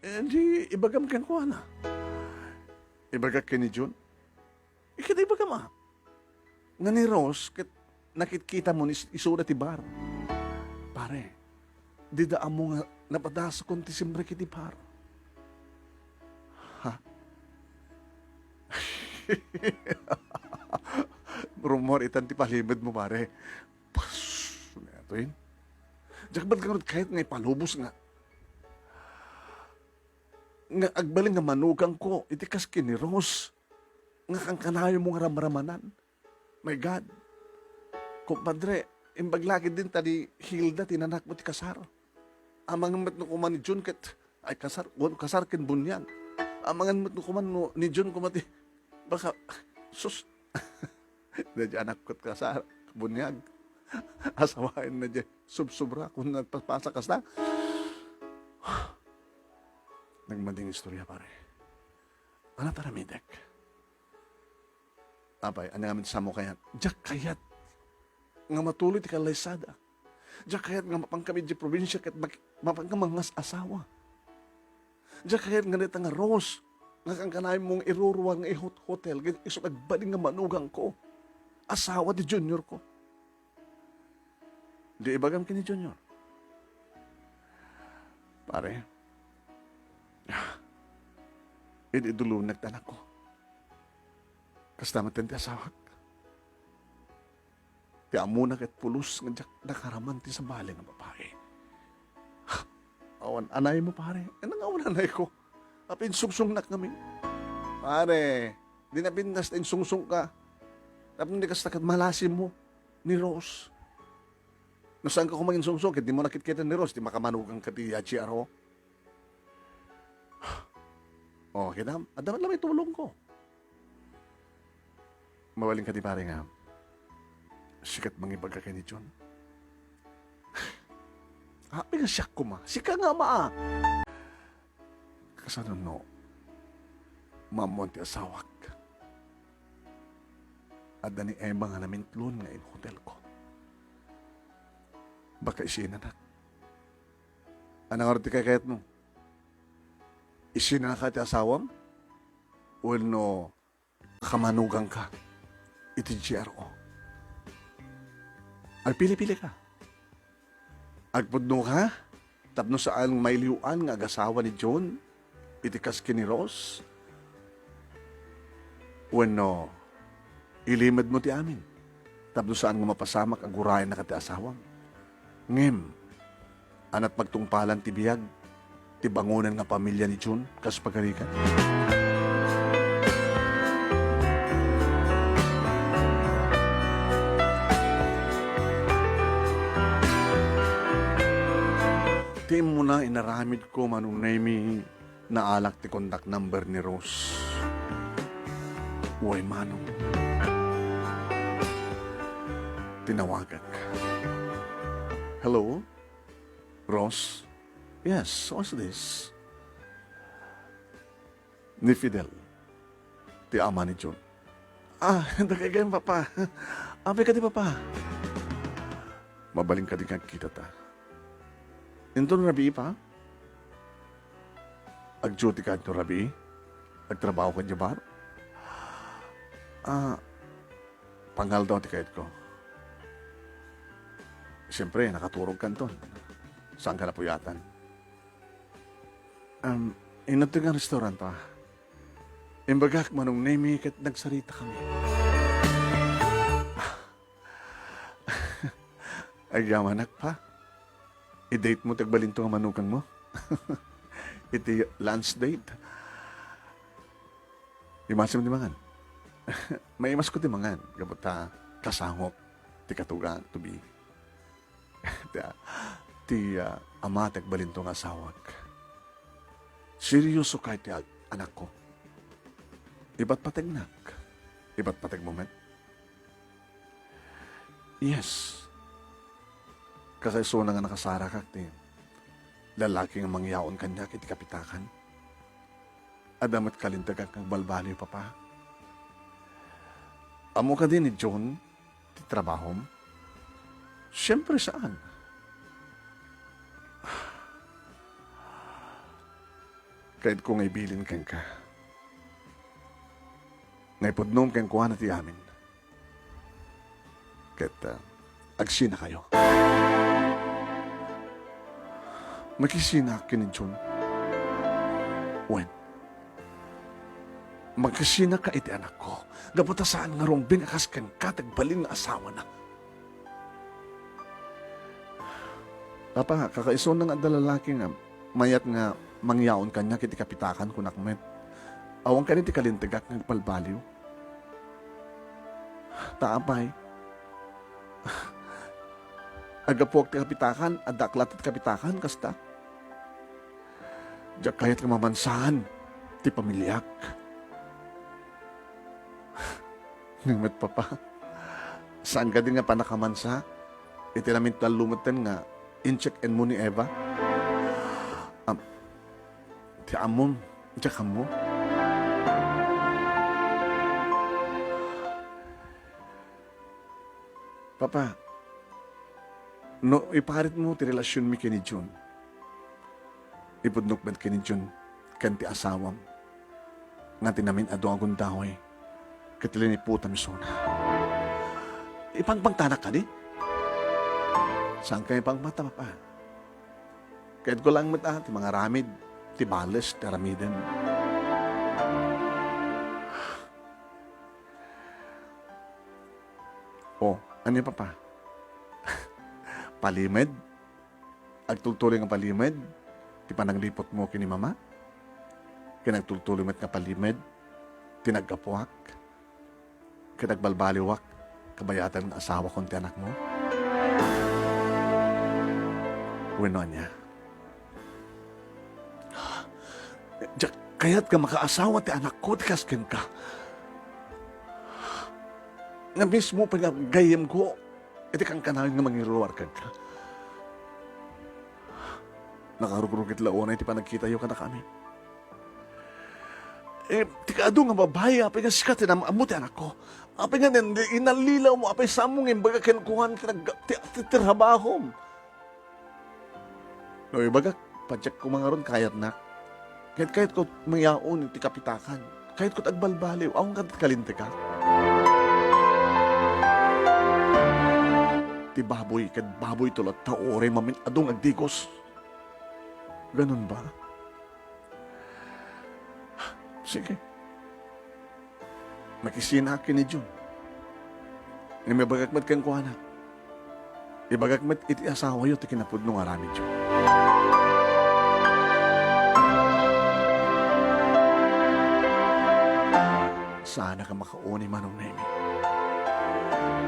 Eh, di ibagam kenkuana. Ibagak ken ni Jun. Iket ibagam a. Nga ni Rose, ket nakitkitam ni is-, isuda ti bar. Pare, dida ammo nga napadasakon ti simrek iti bar. Ha? Rummuar itan ti palimedmo, pare. Pus, ania to, eh? Diak met ngarud kayat nga ipalubos nga, nga agbalin nga manugangko iti kas ken ni Rose nga kankanayonmo nga ramramanan. My God. Kumpadre, imbag la ketdin ta ni Hilda ti nanakmo ti kasar. Amangan met no kuman ni Jun ket, ay, kasar, wen, kasar ken buniag. Amangan met no kuman no ni Jun koma ti, baka, sus. Daydi anakko ti kasar, buniag. Asawaenna diay subsobra, kun nagpapasa kasta. Nagmading istorya, pare. Ania ti aramidek? Apay, ania ngamin ti saanmo kayat? Diak kayat nga matuloy ti kallaysada. Diak kayat nga mapankami idiay probinsia ket mak-, mapankami nga as-asawa. Diak kayat nga dayta nga Rose nga kankanaymo nga iruruar nga ihot-hotel, ket isu agbalin nga manugangko. Asawa ti junior ko. Di ibagam ken ni Junior. Pare, idi idulunek ti anakko, kasta met ti asawak. Ti ammona ket pulos nga diak nakaraman ti sabali nga babai. Awan anaymo, pare. Ano nga awan anayko? Apinsungsongnak ngamin. Pare, di napintas ta insungsongka. Tapno di kasta ket malasimmo ni Rose. No saanka koma nga insungsong, ket dimo nakitkita ni Rose, ti makamanugangka ti G R O. Oh, kita, adda met laeng tulongko. Mabalin kadi, pare, nga sika ti mangibaga ken ni Jun? Apay nga siak koma? Sika nga ama. Kasano no maammoan ti asawak? Adda ni Eva nga namintlon nga in-hotelko. Baka isinanak. Ania ngarud ti kaykayatmo? Isinaka ti asawam? Wenno kamanugangka iti G R O? Agpili-pilika. Agpudnoka tapno saan nga mailiw-an nga agasawa ni Jun iti kas ken ni Rose? Wenno ilimedmo ti amin tapno saan nga mapasamak a guraennaka ti asawam? Ngem, ania ti pagtungpalan ti biag ti bangonen nga pamilia ni Jun kas pagarigan? Ti immuna inaramidko, Manong Nemy, naalak ti contact number ni Rose. Uy, Manong. Tinawagak. Hello? Rose? Yes, who's this? Ni Fidel, ti ama ni Jun. Ah, dakayo, Papa. Apay kadi, Papa? Mabalin kadi nga agkitata? Inton rabii, Pa? Agduty ka inton rabii? Agtrabaho ka idiay bar? Ah, pangaldaw ti kayatko. Siyempre, nakaturog ka inton. Saan ka napuyatan? Um, inateg nga restaurant, Pa. Imbagak, Manong Nemy, ket nagsarita kami. Agyamanak, Pa. I-date mo ti agbalinto nga manugangmo? Iti lunch date? Imasim ti mangan. Maimasko ti mangan, gapu ta kasangok ti katugang to be. Ti, ti, ah, ama ti agbalinto nga asawak. Serioso kay ti ag-, anakko. Ipatpategnak. Ipatpategmo met. Yes. Kasano nga nakasarakak ti lalaki nga mangyaon kaniak iti kapitakan? Adda met kalintegak nga agbalbaliw, Papa. Ammo kadi ni Jun ti trabahom? Siempre, saan. Kayatko nga ibilin kenka nga ipudnom kenkuana ti amin. Ket, ah, agsinakayo. Makisinak ken ni Jun. Wen, makisinak ka iti anakko. Gapu ta saan nga rumbeng a kas kenka ti agbalin nga asawana. Papa, kakaisuna nga adda lalaki nga mayat nga mangyaon kaniak iti kapitakan, kunak met. Awan kadi ti kalintegak nga agbalbaliw. Ta apay? Aggapuak ti kapitakan, addaak latta ti kapitakan, kasta. Diak kayat nga mamansaan ti pamiliak. Ngem met, Papa, saan kadi nga pannakamansa iti namin tallo metten nga in-check-in mo ni Eva? Am-, ti ammom, diak ammo. Papa, no iparitmo ti relasionmi ken ni Jun, ipudnok met ken ni Jun ken ti asawam nga ti namin-adu a gundaway ket liniputam isuna. Ipangpangtanak kadi? Saanka ipangpangta, Papa? Kayatko laeng met a ti mangaramid ti bales ti aramiden. O, ania, Papa? Palimed? Agtultuloy nga palimed ti panangliputmo ken ni Mama? Ken agtultuloy met nga palimed ti naggapuak? Ket agbalbaliwak kabayatan nga asawakon ti anakmo? Wenno ania? Diak kayat nga makaasawa ti anakko ti kas kenka. Nga mismo pay nga gayyemko iti kankanayon nga mangiruar kenka. Nakarugrugit la unay ti panagkitayo kadakami. Eh, ti kaadu nga babai, apay nga sika ti nam-ammo ti anakko. Apay nga nen-, inallilawmo, apay saanmo nga imbaga kenkuan ti nag-, ti, ti, ti trabahom. No ibagak, padiak koma ngarud kayatnak. Ket kayatko mayaon iti kapitakan. Kayatko ti agbalbaliw, awan kadi ti kalintegak. Ti baboy ket baboyto latta uray mamin-adu nga agdigos. Ganun ba? Sige. Makisinaak ken ni Jun. Ngem ibagak met kenkuana, ibagak met iti asawayo ti kinapudno nga aramidyo. Saanak a makauni, Manong Nemi.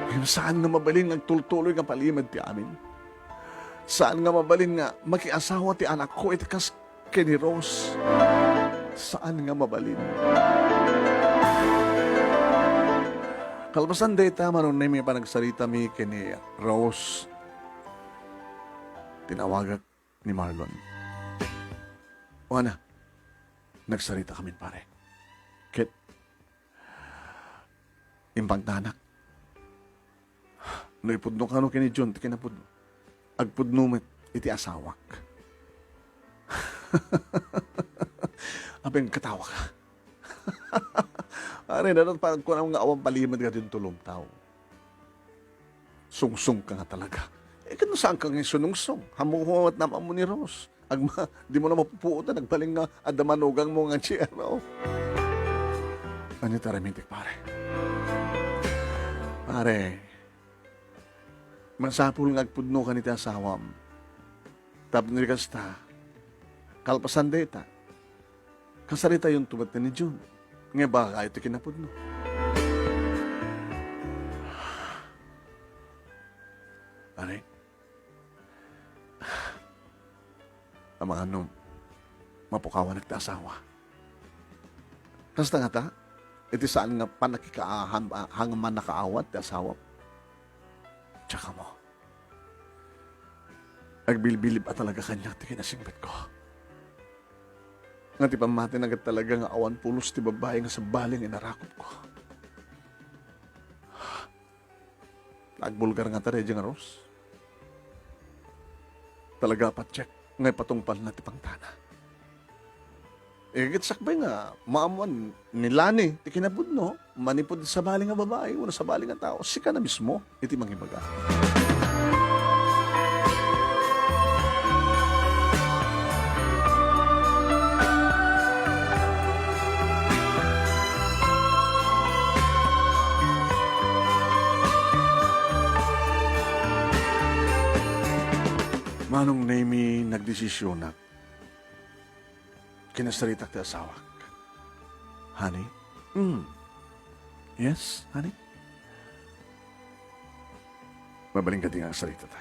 Ngem saan nga mabalin nga agtultuloy nga palimed ti amin. Saan nga mabalin nga makiasawa ti anakko iti kas ken ni Rose. Saan nga mabalin. Kalpasan dayta, Manong Nemi, panagsaritami ken ni Rose, tinawagak ni Marlon. Wana, nagsaritakamin, pare. Ket impangtanak. No ipudno kano ken ni Jun ti kinapudno, agpudno met iti asawak. Apay nga agkatawa ka? Pare, nano ti panagkunam nga awan palimed nga dinto lumtaw? Sungsong ka nga talaga. Eh, ket no saan ka nga sinungsong? Hamuhumat naman mo ni Rose. Agma-, di mo na mapupuotan, nagbalin nga adda manugang mo nga G R O. Ania ti aramidek, pare? Pare, masapul nga agpudno ka iti asawam. Tapno di kasta, kalpasan dayta, kasaritayonto met ni Jun. Nga ibagak ti kinapudno. Pare, amangan no mapukawanak ti asawa. Kasta ngata, iti saan nga pannakikaaham-, a-, hang mannakaawat ti asawa. Tsaka mo. Agbilbilib a talaga kaniak ti kinasingpetko. Nga ti pammatina ket talaga nga awan pulos ti babbai nga sabali nga inarakupko. Agbulgar ngata daydiay nga Rose. Talaga a patiek nga ipatungpalna ti pangtana. Eh, ket sakbay nga maammoan ni Lani ti kinapudno, manipud sabali nga babai wenno sabali nga tao, sika na mismo iti mangibaga. Manong Nemi, nagdesisionak. Kinasaritak ti asawak. Honey? Mm. Yes, honey? Mabalin kadi nga agsaritata?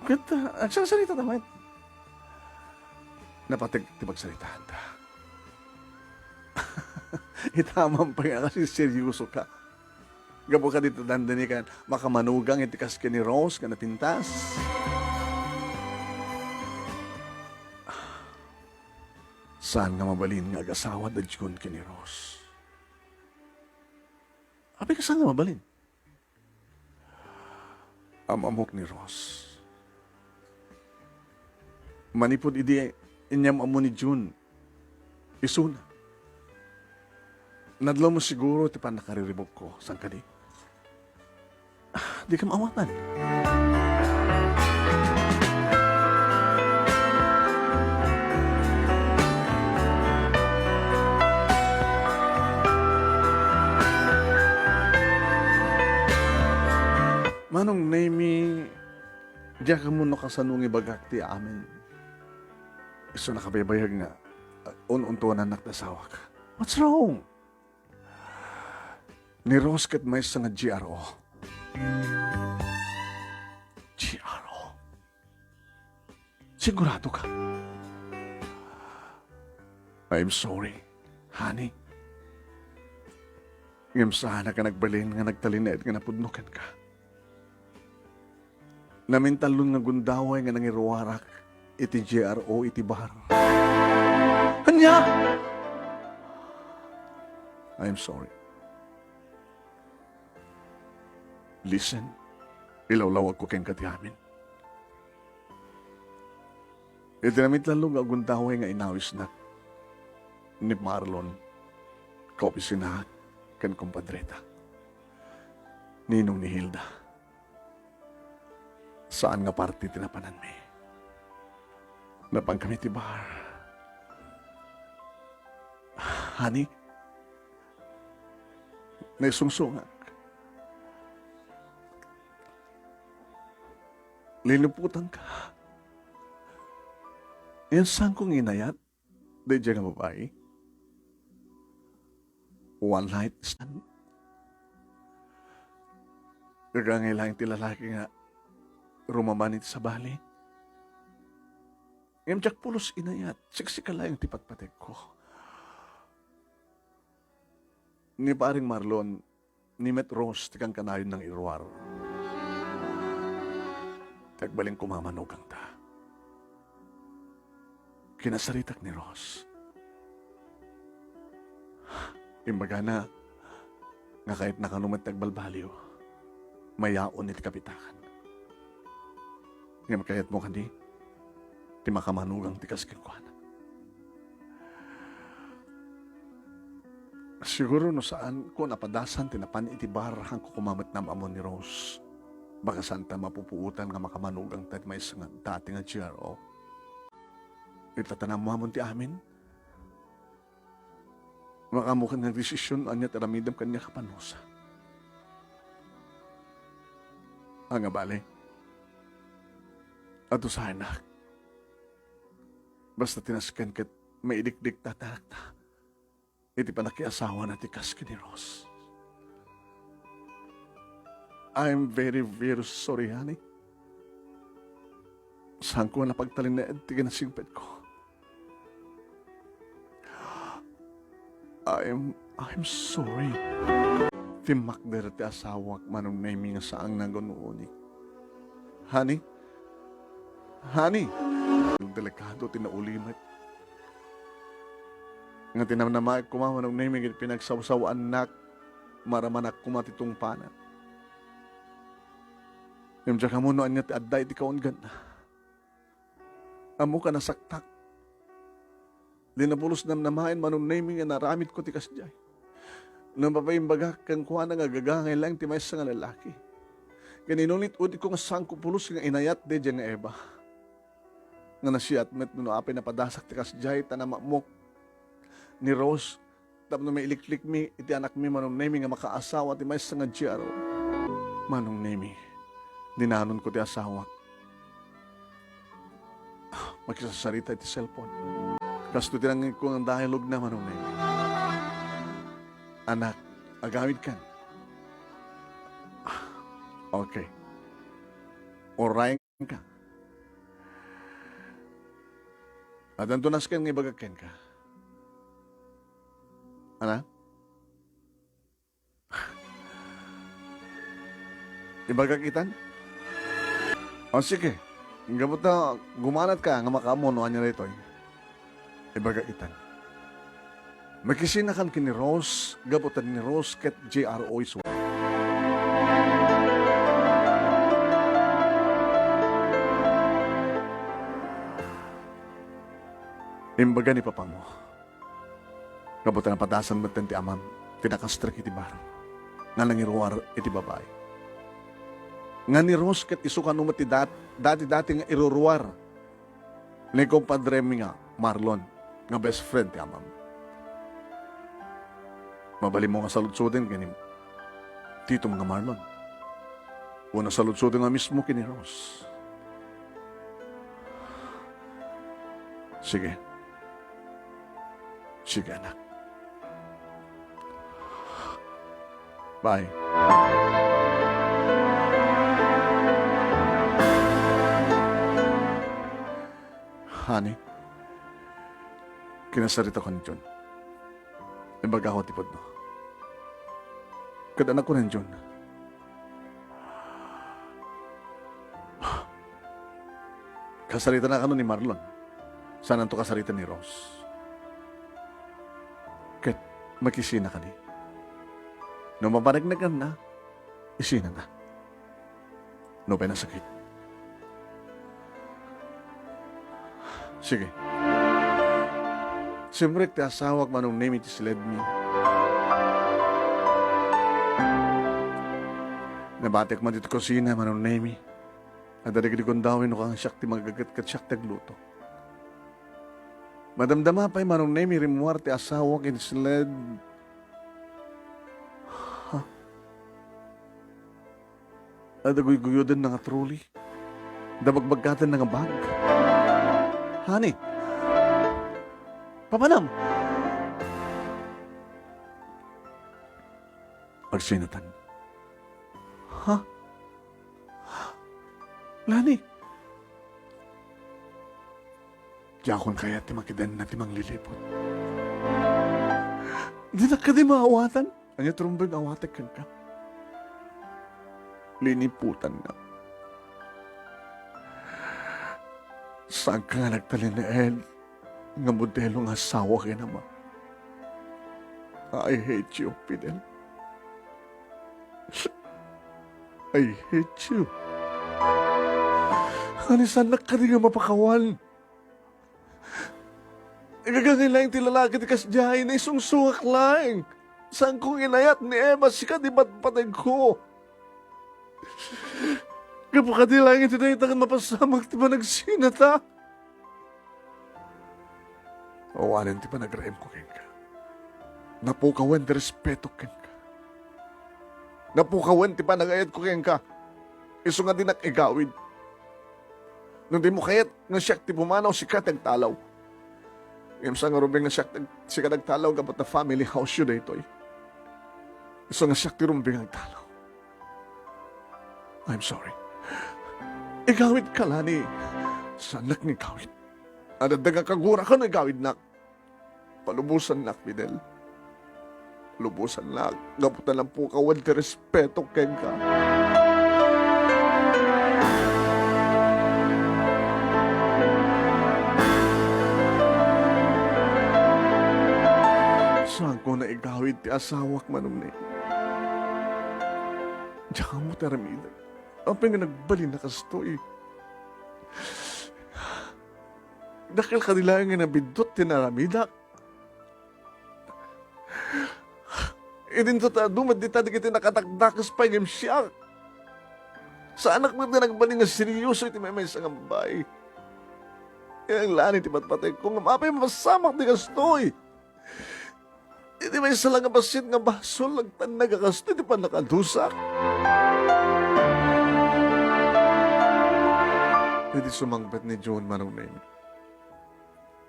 Ket, ah, agsarsarita ta met. Napateg ti pagsaritanta. Itaman pay nga kasi seryoso ka. Gapu kadi ta dandani kan makamanugang iti kas ken ni Rose nga napintas. Saan nga mabalin nga agasawa da Jun ken ni Rose? Apay ka saan nga mabalin? Am-ammok ni Rose. Manipud idi inyam-ammo ni Jun, isuna. Nadlawmo siguro ti pannakariribukko, saan kadi? Ah, dikam awanan. Manong Nemi, diak ammo no kasano nga ibagak ti amin. Isu nakabaybayag nga, uh, un-untuanannak ti asawak. What's wrong? Ni Rose ket maysa nga G R O. G R O? Sigurado ka? I'm sorry, honey. Ngem saanak a nagbalin nga nagtalinaed nga napudno kenka. Namintallon nga gundaway nga nangiruarak iti G R O iti bar. Ania? I'm sorry. Listen, ilawlawagko kenka ti amin. Iti namintallon nga gundaway nga inawisnak ni Marlon, kaopisinaak ken kumpadreta, ninong ni Hilda. Saan nga parte ti napananmi. Napankami ti bar. Honey, naisungsongak. Linupotanka. Yan saan kong inayat? Daydiay nga babai? One night stand? Agangay laeng ti lalaki nga rumaman iti sabali. Ngem diak pulos inayat, siksika laeng ti patpategko. Ni Paring Marlon, ni met Rose ti kankanayonna nga iruar. Ti agbalin koma manugangta. Kinasaritak ni Rose. Imbagana nga kayatna kano met ti agbalbaliw, mayaon iti kapitakan. Ngem kayatmo kadi ti makamanugang ti kas kenkuana? Siguro no saanko napadasan ti napan iti bar, haanko koma met naam-ammon ni Rose. Baka saanta mapupuotan nga makamanugangta iti maysa nga dati nga G R O. Ita ta naam-ammon ti amin. Makaammokan nga agdesisyon no ania ti aramidem kaniak a panusa. Ania bale? Adu sayanak. Basta ti nasken ket maidikdiktatanakta iti pannakiasawana ti kas ken ni Rose. I'm very, very sorry, honey. Saanko a napagtalinaed ti kinasigpetko. I'm, I'm sorry. Timmakder ti asawak, Manong Nemi, nga saanna nga un-unik. Honey? Honey? Delikado ti naulimek. Nga tinamnamaek koma, Manong Nemi, ket pinagsawsawaannak, maramanak koma ti tungpana. Ngem diak ammo no ania ti adda iti kaungganna. Ammok a nasaktak. Di na pulos namnamaen, Manong Nemi, nga naaramidko ti kasdiay. Napaimbagak kenkuana nga agagangay laeng ti maysa nga lalaki. Ken inulit-ulikko nga saanko pulos nga inayat daydiay nga Eva. Nga nasiat met no apay napadasak ti kasdiay ta naam-ammok ni Rose tapno mailiklikmi iti anakmi, Manong Nemi, nga makaasawa ti maysa nga G R O. Manong Nemi, dinanonko ti asawak. Makisasarita iti cellphone. Kastoy ti nangngegko nga dialogue na, Manong Nemi. Anak, agamidkan. Okay. Uray ka. Addanto nasken nga ibagak kenka. Ana? Ibagak itan? O, sige. Gapu ta gumanatka nga makaammo no ania daytoy. Ibagak itan. Makisinakan ken ni Rose, gapu ta ni Rose ket G R O isu. Imbaga ni papamo, gapu ta napadasan metten ti amam ti nakastrek iti bar nga nangiruar iti babai. Nga ni Rose ket isu kano met ti dat-, dati-dati nga iruruar ni kumpadremi nga Marlon nga best friend ti amam. Mabalinmo nga saludsoden ken ni Tito nga Marlon. Wenno saludsoden nga mismo ken ni Rose. Sige. Sige, anak. Bye. Honey, kinasaritakon ni Jun. Imbagak ti pudno. Ket anak ko ni Jun. Kasaritana kano ni Marlon. Saananto kasarita ni Rose. Ket makisina kadi. No mapaneknekanna, isinana. No pay nasakit. Sige. Simrek ti asawak, Manong Nemi, ti siledmi. Nabatek man ditoy kusina, Manong Nemi. Adda dagiti gundaway no kano siak ti mangagget ket siak ti agluto. Madamdama pay, Manong Nemi, rimmuar ti asawak iti siled. Ha? Adda guyguyodenna nga trolley. Adda bagbaggatenna nga bag. Honey. Papanam. Agsinatan. Ha? Lani. Diakon kayat ti makidenna ti mangliliput. Dinak kadi maawatan? Ania ti rumbeng nga awatek kenka? Liniputannak. Saanka nga nagtalinaed nga modelo nga asawa ken ama. I hate you, Fidel. I hate you. Ania, saannak kadi nga mapakawan? Igagangay laeng ti lalaki ti kasdiay, naisungsongak laeng. Saanko nga inayat ni Eva, sika ti patpategko. Gapu kadi laeng iti dayta ket mapasamak ti panagsinata. Awanen ti panagraemko kenka. Napukawen ti respetok kenka. Napukawen ti panagayatko kenka. Isu nga dinak igawid. No dimo kayat nga siak ti pumanaw, sika ti agtalaw. Ngem saan nga rumbeng nga siak ti ag-, sika ti agtalaw gapu ta family house yo daytoy. Isu nga siak ti rumbeng nga agtalaw. I'm sorry. Igawidka, Lani. Saannak nga igawid. Adda nga kagurak no igawidnak. Palubosannak, Fidel. Palubosannak, gapu ta napukawan ti respetok kenka. Saanko nga igawid ti asawak, Manong Nemi. Diak ammo ti aramidek. Apay nga nagbalin a kastoy? Dakkel kadi laeng nga nabiddut ti naaramidak. Idinto ta adu met dita dagiti nakatakdakes pay ngem siak. Saanak met nga nagbalin nga seryoso iti maymaysa nga babai. Ilan ti patpategko, ngem apay mapasamak ti kastoy? Iti maysa la nga bassit nga basol, nagtannag a kastoy ti pannakadusak. Idi sumangpet ni Jun, Manong Nemi.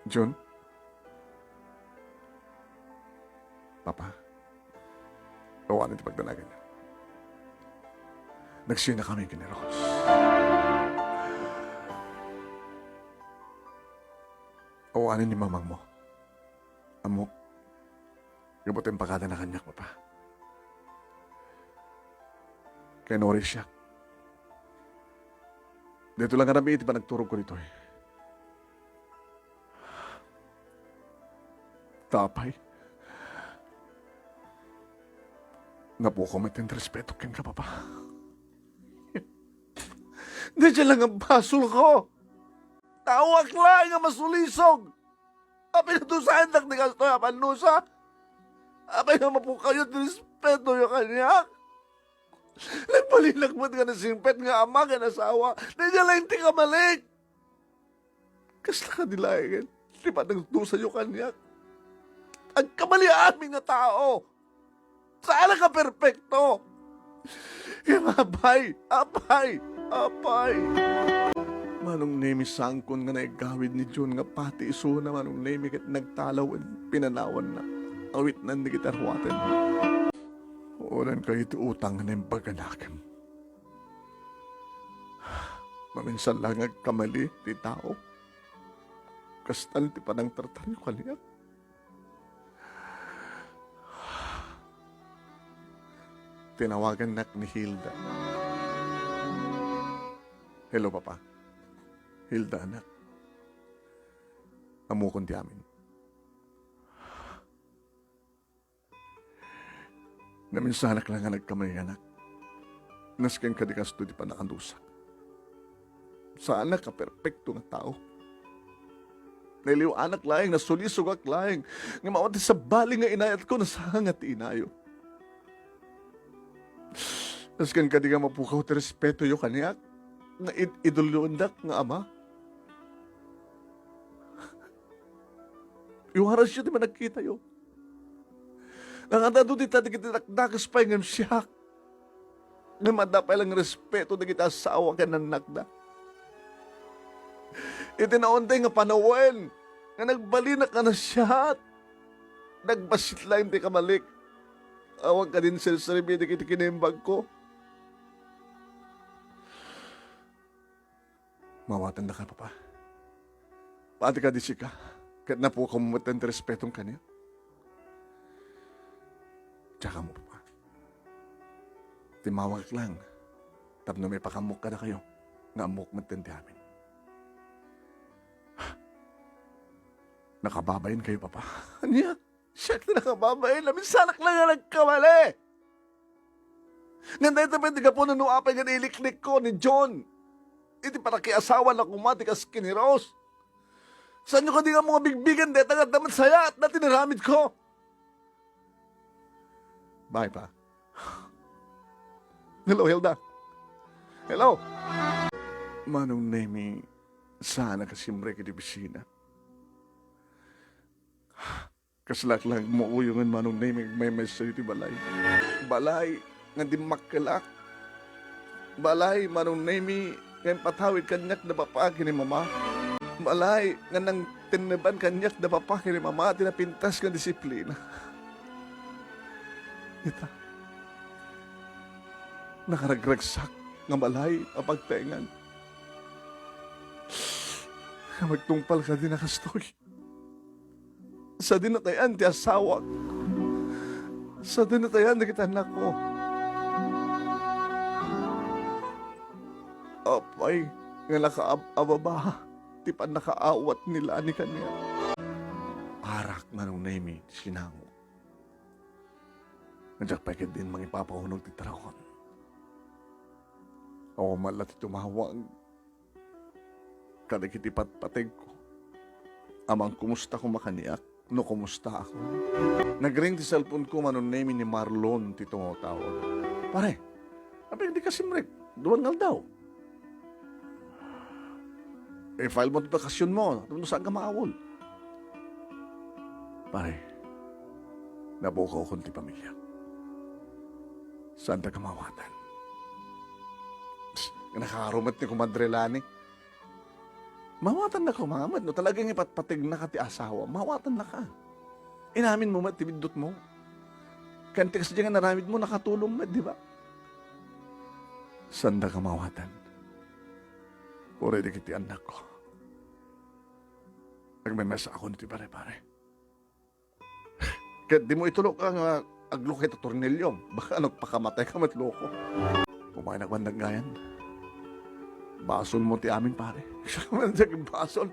Jun? Papa, awanen ti pagdanagan. Nagsinakami ken ni Rose. Awanen ni mamangmo. Ammok, gapu ta impakadana kaniak, Papa. Kayatna uray siak. Daytoy la ngarud iti panagturogko ditoy. Ta apay, napukaw met ti respetok kenka, Papa. Daydiay la nga basolko. Taoak laeng a masulisog. Apay nadusaendak ti kastoy a pannusa? Apay nga mapukayo ti respetoyo kaniak? Nagbalinak met nga nasingpet nga ama ken asawa. Daydiay laeng ti kamalik. Kasla kadi laengen ti panagdusayo kaniak? Agkamali amin nga tao. Saanak a perpekto. Ngem apay, apay, apay. Manong Nemi, saankon nga naigawid ni John nga pati isuna, Manong Nemi, ket nagtalaw iti pinanawanna. Awitnan dagiti aruaten. Unaenkayo ti utang nga naimbag a nakem. Maminsan laeng nga agkamali ti tao. Kasta ti panangtartaryo kaniak. Tinawagannak ni Hilda. Hello, Papa. Hilda, anak. Ammokon ti amin. Naminsanak laeng nga nagkamali, anak. Nasken kadi kastoy ti pannakadusak. Saanak a perpekto nga tao. Nailiw-anak laeng, nasulisogak laeng, ngem awan ti sabali nga inayatko, nasanga ti inayo. Nasken kadi nga mapukaw ti respetoyo kaniak, nga id-, idolyoendak nga ama. Iwarasyo ti panagkitayo. Nangan-adu dita dagiti dakdakes pay ngem siak. Ngem adda pay laeng respeto dagiti asawa ken annakda. Iti naunday nga panawen nga nagbalinak a nasayaat, nagbassit laeng ti kamalik. Awan kadin serserbi dagiti kinaimbagko. Mawatandaka, Papa. Pati kadi sika, ket napukawmo met ti respetom kaniak. Diakmo, Papa. Timmawagak laeng tapno maipakaammo kadakayo nga ammok met ti amin. Nakababainkayo, Papa. Ania? Siak ti nakababain, naminsanak laeng nga nagkamali. Ngem dayta pay ti gapuna no apay nga nailiklikko ni John iti panakiasawana koma ti kas ken ni Rose. Saanyo kadi nga ammo nga bigbigen dayta nga adda met sayaatna ti inaramidko? Bye, Pa. Hello, Hilda. Hello. Manong Nemi, saanak a simrek iti opisina. Kaslak laeng agmuuyongen, Manong Nemi, agmaymaysa iti balay. Balay nga dimmakkelak. Balay, Manong Nemi, nga impatawid kaniak da Papa ken ni Mama. Balay nga nangtenneban kaniak da Papa ken ni Mama ti napintas nga disiplina. Ita, nakaragragsak nga balay a pagtaengan. Nga agtungpal kadin a kastoy. Sadino ti ayan ti asawak. Sadino ti ayan dagiti annakko. Apay nga nakaab-ababa ti pannakaawat ni Lani kaniak. Arak, Manong Nemi, ti sinangok. Nga diak pay ketdin mangipapauneg ti taraon. Awan man la ti tumawag kadagiti patpategko a mangkumusta koma kaniak no kumustaakon. Nagring ti cellphone-ko, Manong Nemi, ni Marlon ti tumawtawag. Pare, apay dika simrek? Duman nga aldaw. I-file mo ti bakasionmo, tapno saanka maaul. Pare, napukawkon ti pamiliak. Saantak a mawatan. Psst, nakaro met ni Kumadre Lani. Mawatannaka koma met no talaga nga ipatpategnaka ti asawa, mawatannaka. Inaminmo met ti biddutmo. Ken ti kasdiay nga inaramidmo, nakatulong met, di ba? Saandak a mawatan. Uray dagiti annakko. Agmaymaysaakon iti pare-pare. Ket dimo itulok nga aglukay ti tornilyo. Baka nagpakamatayka met loko. Kumain ak bandaggayan. Basolmo ti amin, pare. Siak man ti basol.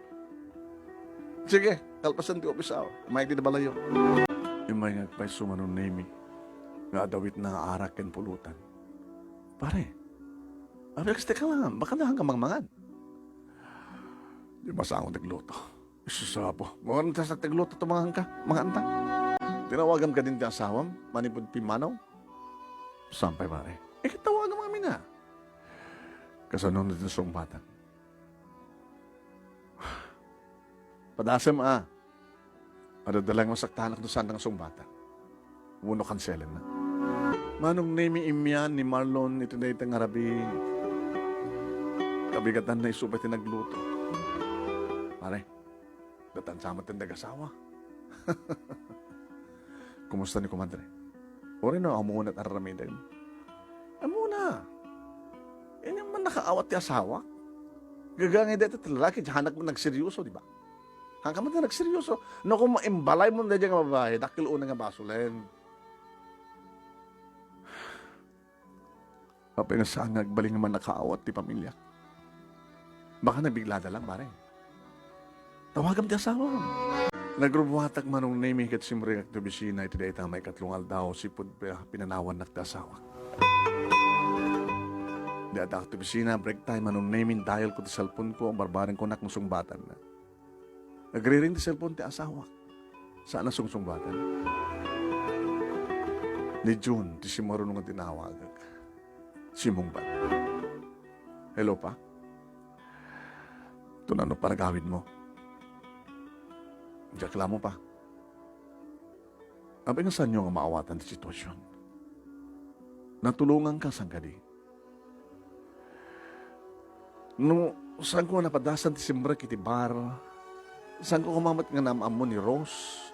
Sige, kalpasan ti office hour. Kumain ti balayyo. Immay nga agpayso, Manong Nemi, nga adawitna nga arak ken pulutan. Pare, apay kasta ka lang, baka daan ka mangmangan. Di masango ti agluto. Isus, Apo. Mawar ta sa tagluto to mangan ka, mangan ta. Tinawagan ka din ti asawam, manipud pimmanaw? Saan pay, pare? Eh, tawagam ngamin a. Kasano na din sungbatan? Padasem a. Adda lang masaktanak no saan nga sungbatan. Wenno kanselenna. Manong Nemi, immian ni Marlon iti dayta nga rabii. Kabigatanna isu pay ti nagluto. Pare, datan sa met ti nagasawa. Kumusta ni kumadre? Uray no, ammona ti ar-aramidem. Ammona. Ania man nakaawat ti asawa? Gagangay dayta ti lalaki, diay hanak man nagseryoso, di ba? Haanka man ti nagseryoso. No, kung maimbalaymo daydiay nga babai, dakkel unay nga basolen. Apay nga saan nga agbalin nga mannakaawat ti pamiliak? Baka nabiglada lang, pare. Tawagam ti asawam. Nagrubuatak, Manong Nemi, ket simrekak ti opisina iti dayta maikatlo nga aldaw, sipud pinanawannak ti asawak. Di addaak ti opisina, break time, Manong Nemi, dial ko ti cellphone ko, barbareng kunak no sungbatanna. Nagriring ti cellphone ti asawak. Saan a sungsungbatan. Ni June ti simmaruno nga tinawagak. Simmungbat. Hello, Pa? Tunano panagawidmo? Diak la ammo, Pa. Apay nga saanyo nga maawatan ti sitwasion? Natulonganka saan kadi? No, saanko nga napadasan ti simrek iti bar, saanko koma met nga naam-ammo ni Rose,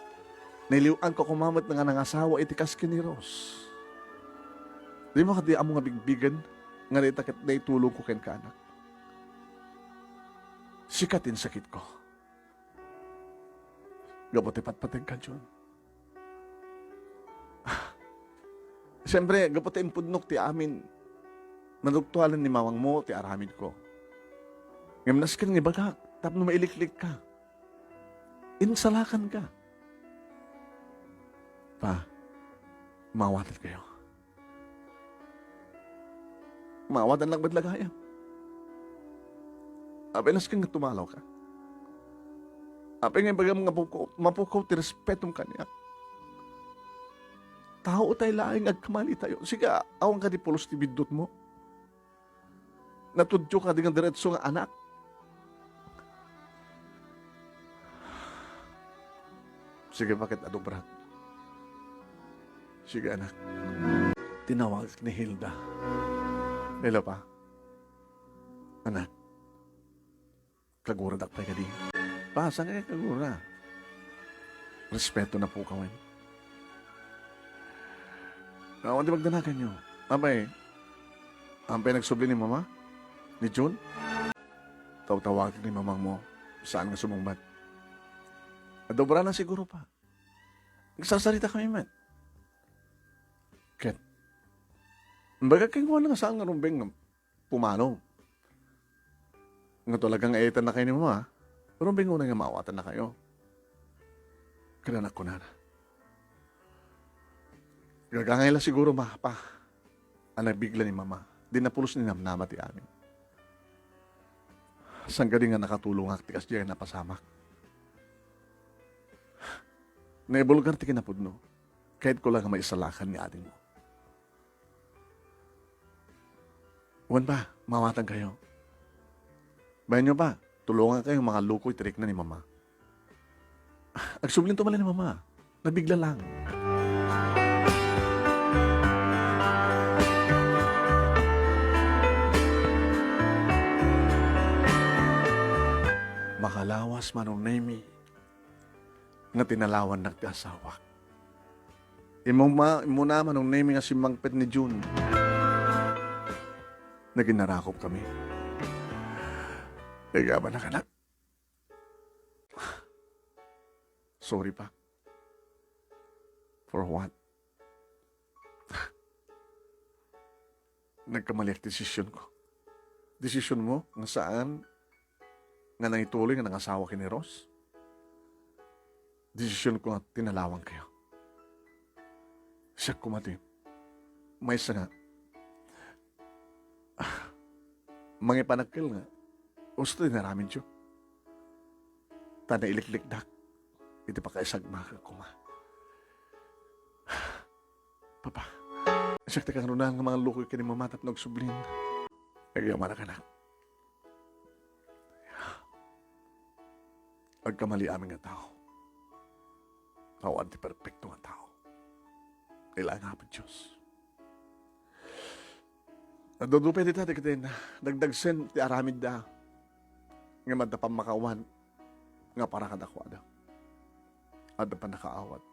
naliw-anko koma met nga nangasawa iti kas ken ni Rose. Dimo kadi ammo nga bigbigen nga dayta ket naitulongko kenka, anak? Sika ti insakitko. Gapu ti patpategka, Jun. Siempre, gapu ta impudnok ti amin, naduktualan ni mamangmo ti aramidko. Ngem nasken nga ibagak tapno mailiklikka. Insalakanka. Pa, maawatankayo. Maawatannak met la gayam. Apay nasken nga tumalawka. Apay nga ibagam nga mapukaw, mapukaw ti respetom kaniak. Tao tayo laeng, agkamalitayo. Sika, awan kadi pulos ti biddutmo? Natudyo kadi nga diretso nga anak? Sige, Pa, ket adubrak. Sige, anak. Tinawag ni Hilda. Hello, Pa. Anak, kaguradak pay kadi. Pa, saan nga kagura? Respeto na po kawin. Awan ti magdanakanyo. Apay, ampay nagsubli ni Mama? Ni Jun? Tawtawag ni mamangmo. Saan nga sumungbat? Adubra na siguro, Pa. Nagsarsarita kami met. Ket, imbagak kenkuana nga saan nga rumbeng nga pumanaw. Nga talagang ayaytannakayo ni Mama, rumbeng unay nga maawatannakayo. Ket anak, kunana, gagangay la siguro, Ma, Pa, a nabigla ni Mama. Di na pulos ni namnama ti amin. Saan kadi nga nakatulongak ti kasdiay a napasamak? Naibulgar ti kinapudno. Kayatko la nga maisalakan ni adingmo. Wen, Pa, maawatankayo. Bayanyo, Pa, tulongankayo mangalluko iti rikna ni Mama. Agsublinto manen ni Mama. Nabigla lang. Makalawas, Manong Nemi, nga tinalawannak ti asawak. Immuna, immuna, Manong Nemi, nga simmangpet ni Jun. Naginarakop kami. Igabanak, anak. Sorry, Pa. For what? Nagkamaliak ti desisyonko. Desisyonmo nga saan nga nangituloy nga nangasawa ken ni Rose? Desisyonko nga tinalawankayo. Siak koma ti maysa nga mangipanagkel nga usto ti inaramidyo. a nailiklikdak iti pakaisagmakek koma. Papa, siak ti kangrunaan nga mangallukoy ken ni Mama tapno agsublin. Agyamanak, anak. Agkamali amin nga tao. Awan ti perpekto nga tao. Kailangan nga Apo Dios. Adda dupay dita ti kadena. Dagdagsen ti aramidda. Ngem adda pammakawan nga para kadakuada. Adda pannakaawat.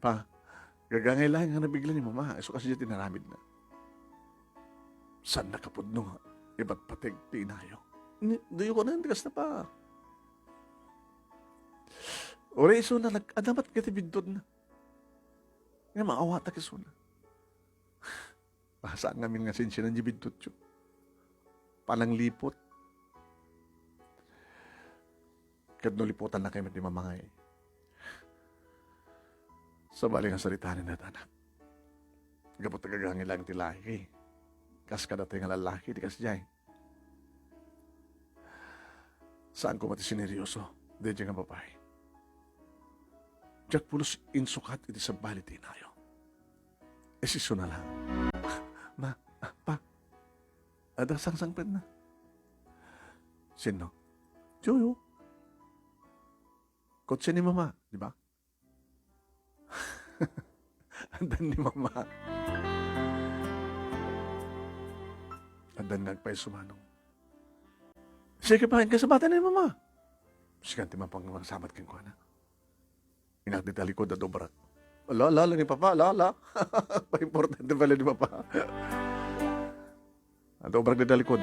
Pa, gagangay laeng nga nabigla ni Mama, isu kasdiay ti inaramidna. Saanna kapudno nga ibatpateg ti inayo. Ni, diyo ko na, ti kasta pa. Uray isuna, nag-adamat nga ti biddutna. Nga maawatak isuna. Saan ngamin nga sinsinan di biddutyo? Panangliput. Ket no liputannakay met ni Mama ngay, sabali nga saritanen dayta, anak. Gapu ta gagangay laeng ti laki. Kas kadatoy nga lallaki, ti kasdiay. Saanko met ti sineryoso daydiay nga babai. Diak pulos insukat iti sabali ti inayo. Isuna lang. Ma, ah, pa, adda sangsangpenna. Sinno? Joyo. Kotse ni Mama, di ba? Addan ni Mama. Addan nga agpayso, manong. Sige pa, kasabatan ni Mama. Sikan ti mapangsabat kenkuana. Inak dita likod, adda ubrak. Ala, ala, ala ni Papa, ala, ala. Paimportante pala ni Papa. Adda ubrak dita likod.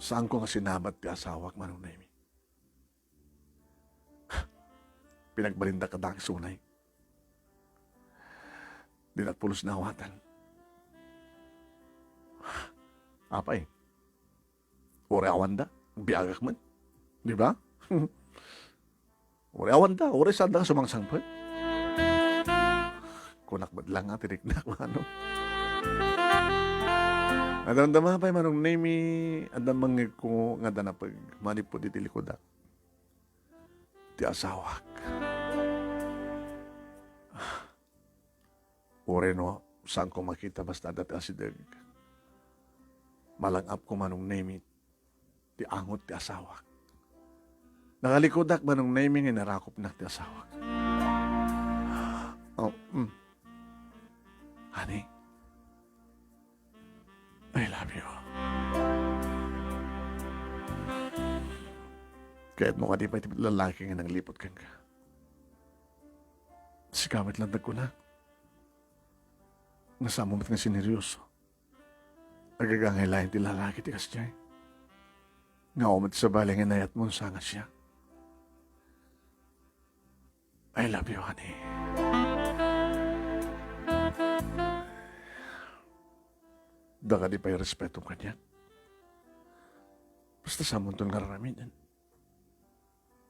Saanko nga sinabat ti asawak, Manong Nemi. Pinagbalinda kadakes unay. Dinak pulos naawatan. Apay, uray awanda, biagak man. Di ba? Uray awanda, uray saanda nga sumangsangpet. Kunak met lang nga, ti riknak, mano. Adda damdama pay, Manong Nemi, adda mangngegko nga adda napeg manipud iti likudak ti asawak. Uray no, saanko makita basta adda ti asideg. Malang-apko, Manong Nemi, ti angot ti asawak. Nakalikudak, Manong Nemi, nga inarakopnak ti asawak. Oh, mm. Honey, I love you. Kayatmo kadi pay ti lalaki nga nangliput kenka? Sika met lang nagkuna. Nga saanmo met nga sineryoso. Agagangay laeng ti lalaki ti kasdiay. Nga awan met sabali nga inayatmo no saan nga siak. I love you, honey. Adda kadi pay respetom kaniak? Basta saanmonton nga ar-aramiden.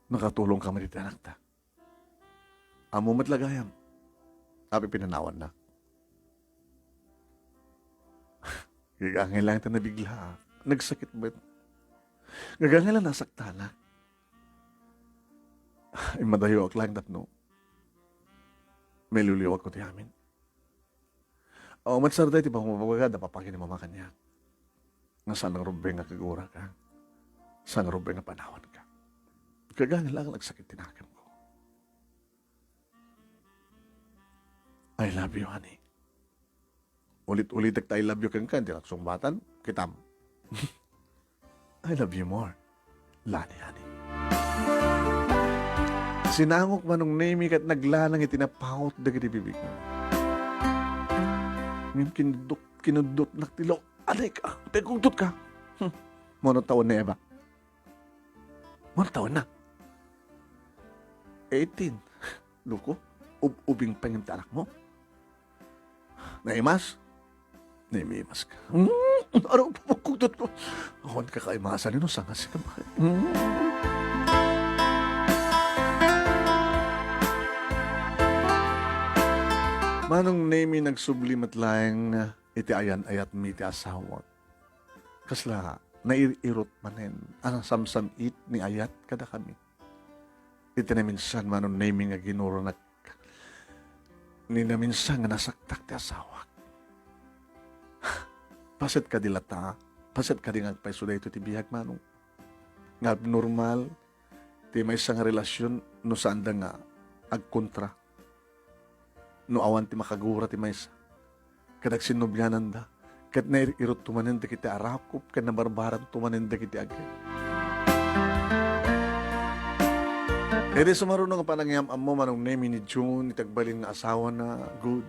Nakatulongka met iti anakta. Ammom met la gayam, apay pinanawannak. Gagangay laeng ta nabigla. Nagsakit met. Gagangay la nasaktanak. Immadayoak laeng tapno mailiwliwakko ti amin. Awan met sarday ti pamagbaga da papa ken ni mama kaniak. Nga saan nga rumbeng nga kaguraka. Saan nga rumbeng nga panawanka. Gagangay laeng nagsakit ti nakemko. I love you, honey. Ulit-ulitek ta I love you kenka, dinak sungbatan. Kitam. I love you more, Lani, honey. Sinangok, Manong Nemi, ket naglanang iti napaut dagiti bibigko. Ngem kinudot-, kinuddotnak ti lo-, Adik, ah, pagkugtotka. Hmm. Mano taon ni Eva? Mano taon na? Eighteen. Loko, ub-, ubing pa ngem ti anakmo? Naimas? Naimimaska. Mm, aro, pagkugtot ko. Awan ka kaimasan, no, saan nga sika ba? Mm. Manong Nemi, nagsubli met laeng iti ayan-ayatmi ti asawak. Kasla nair-irot manen a nasamsam-it ni ayat kadakami. Iti naminsan, Manong Nemi, nga ginuranak, ni naminsan nga nasaktak ti asawak. Paset kadi lata, paset kadi nga agpayso daytoy ti biag, Manong. Nga abnormal ti maysa nga relasyon no saanda nga agkontra. No awan ti makagura ti maysa. Ket agsinnubliananda. Ket nair-irotto manen dagiti arakop, ket nabarbaranto manen dagiti agek. Idi sumaruno nga panangiyam-ammo, Manong Nemi, ni June, iti agbalin nga asawana, good.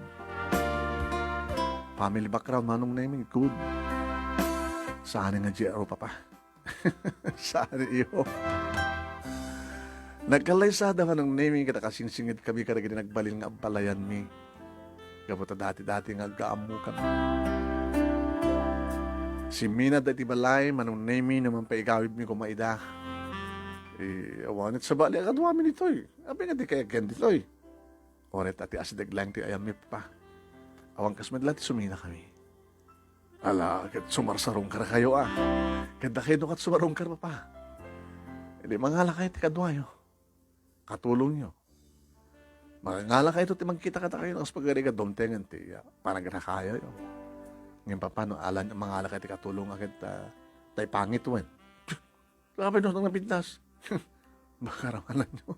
Family background, Manong Nemi, good. Saan nga G R O, Papa? Saan iyo? Nagkallaysada, Manong Nemi, ket nakasingsingir kami kadagiti nagbalin nga abalayanmi. Gapu ta dati-dati nga agkaammo kami. Simminada iti balay, Manong Nemi, no manpaigawidmi koma ida. Eh, awan ket sabali a kaduami ditoy. Apay nga di kay aggen ditoy? Uray ta ti asideg laeng ti ayammi, Papa. Awan kas met la ti sumina kami. Ala, ket sumarsarungkar kayo, a. Ket dakayno ket sumarungkar, Papa. Idi mangala kayo ti kaduayo. Katulongyo. Mangala kayo ti mangkita kadakayo, no kas pagariga dumtengen ti, a, panagrakayo. Ngem, Papa, no alan mangala kayo ti katulong, a, ket, a, tay pangit wen. Grabe, no, nang napintas. Baka ramanan nyo.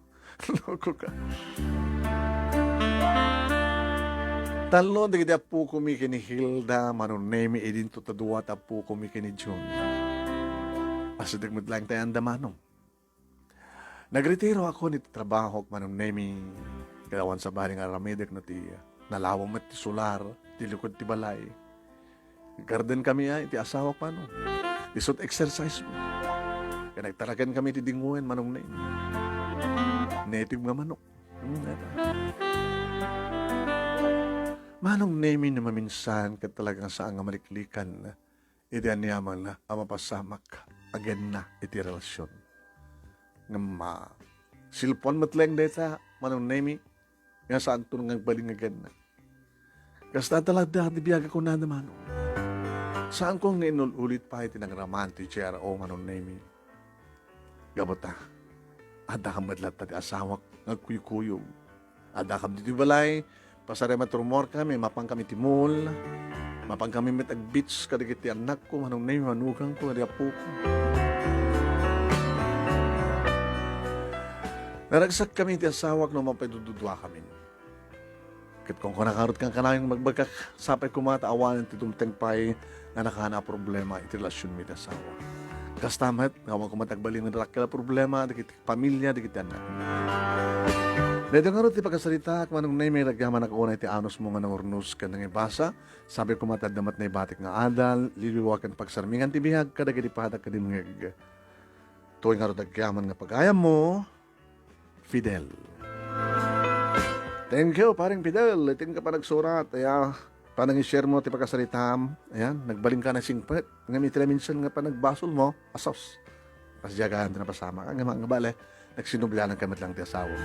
Loko ka. Tallo dagiti appokomi ken ni Hilda, Manong Nemi, idinto ta dua ti appokomi ken ni June. Asideg met laeng ti ayanda, Manong. Nagretiro ako iti trabahok, Manong Nemi. Ket awan sabali nga aramidek no ti nalawa met ti solar ti likod ti balay. Garden kami a iti asawak, Manong. Isut' exercise mi. Ket nagtaraken kami iti dingoen, Manong Nemi. Native nga manok. Hmm, eta. Manong Nemi, no maminsan ket talagang saan nga maliklikan iti aniamanna a mapasamak agenna iti relasyon. Ngem, a, cellphone met laeng dayta, Manong Nemi, nga saanton nga agbalin nga agenna. Kasta talaga ti biag a kunana, Manong. Saanko nga inul-ulit pay ti nagraman ti G R O, Manong Nemi. Gapu ta, addakam met latta ti asawak nga agkuykuyog. Addakam ditoy balay, pasarem a trumor kami, mapan kami ti mall, mapan kami met ag-beach kadagiti annakko, Manong Nemi, manugangko, kadi apoko. Naragsak kami ti asawak no mapay dududua kami. Ket kunkunaka ngarud kankanayon nga magbagak, sapay koma ta awanen ti dumteng pay nga nakaana a problema iti relasionmi iti asawa. Kasta met, nga awan koma ti agbalin nga dakkel a problema dagiti pamilia dagiti annak. Daytoy ngarud ti pakasaritaak, Manong Nemi, nagyamanak unay ti anusmo nga nangurnos ken nangibasa. Sapay koma ta adda met naibatik nga adal, liwliwa ken pagsarmingan ti biag kadagiti padak ken dimngeg. Toy ngarud agyaman nga pagayammo, Fidel. Thank you, Paring Fidel, iti nga panagsurat, aya, panangi-share mo ti pakasaritam. Ayan, nagbalinka na singpet. Ngem iti naminsan nga panagbasol mo, asos. Kasdiay gayam ti napasamak. Nga, nga bale, nagsinublianan ka met lang ti asawa.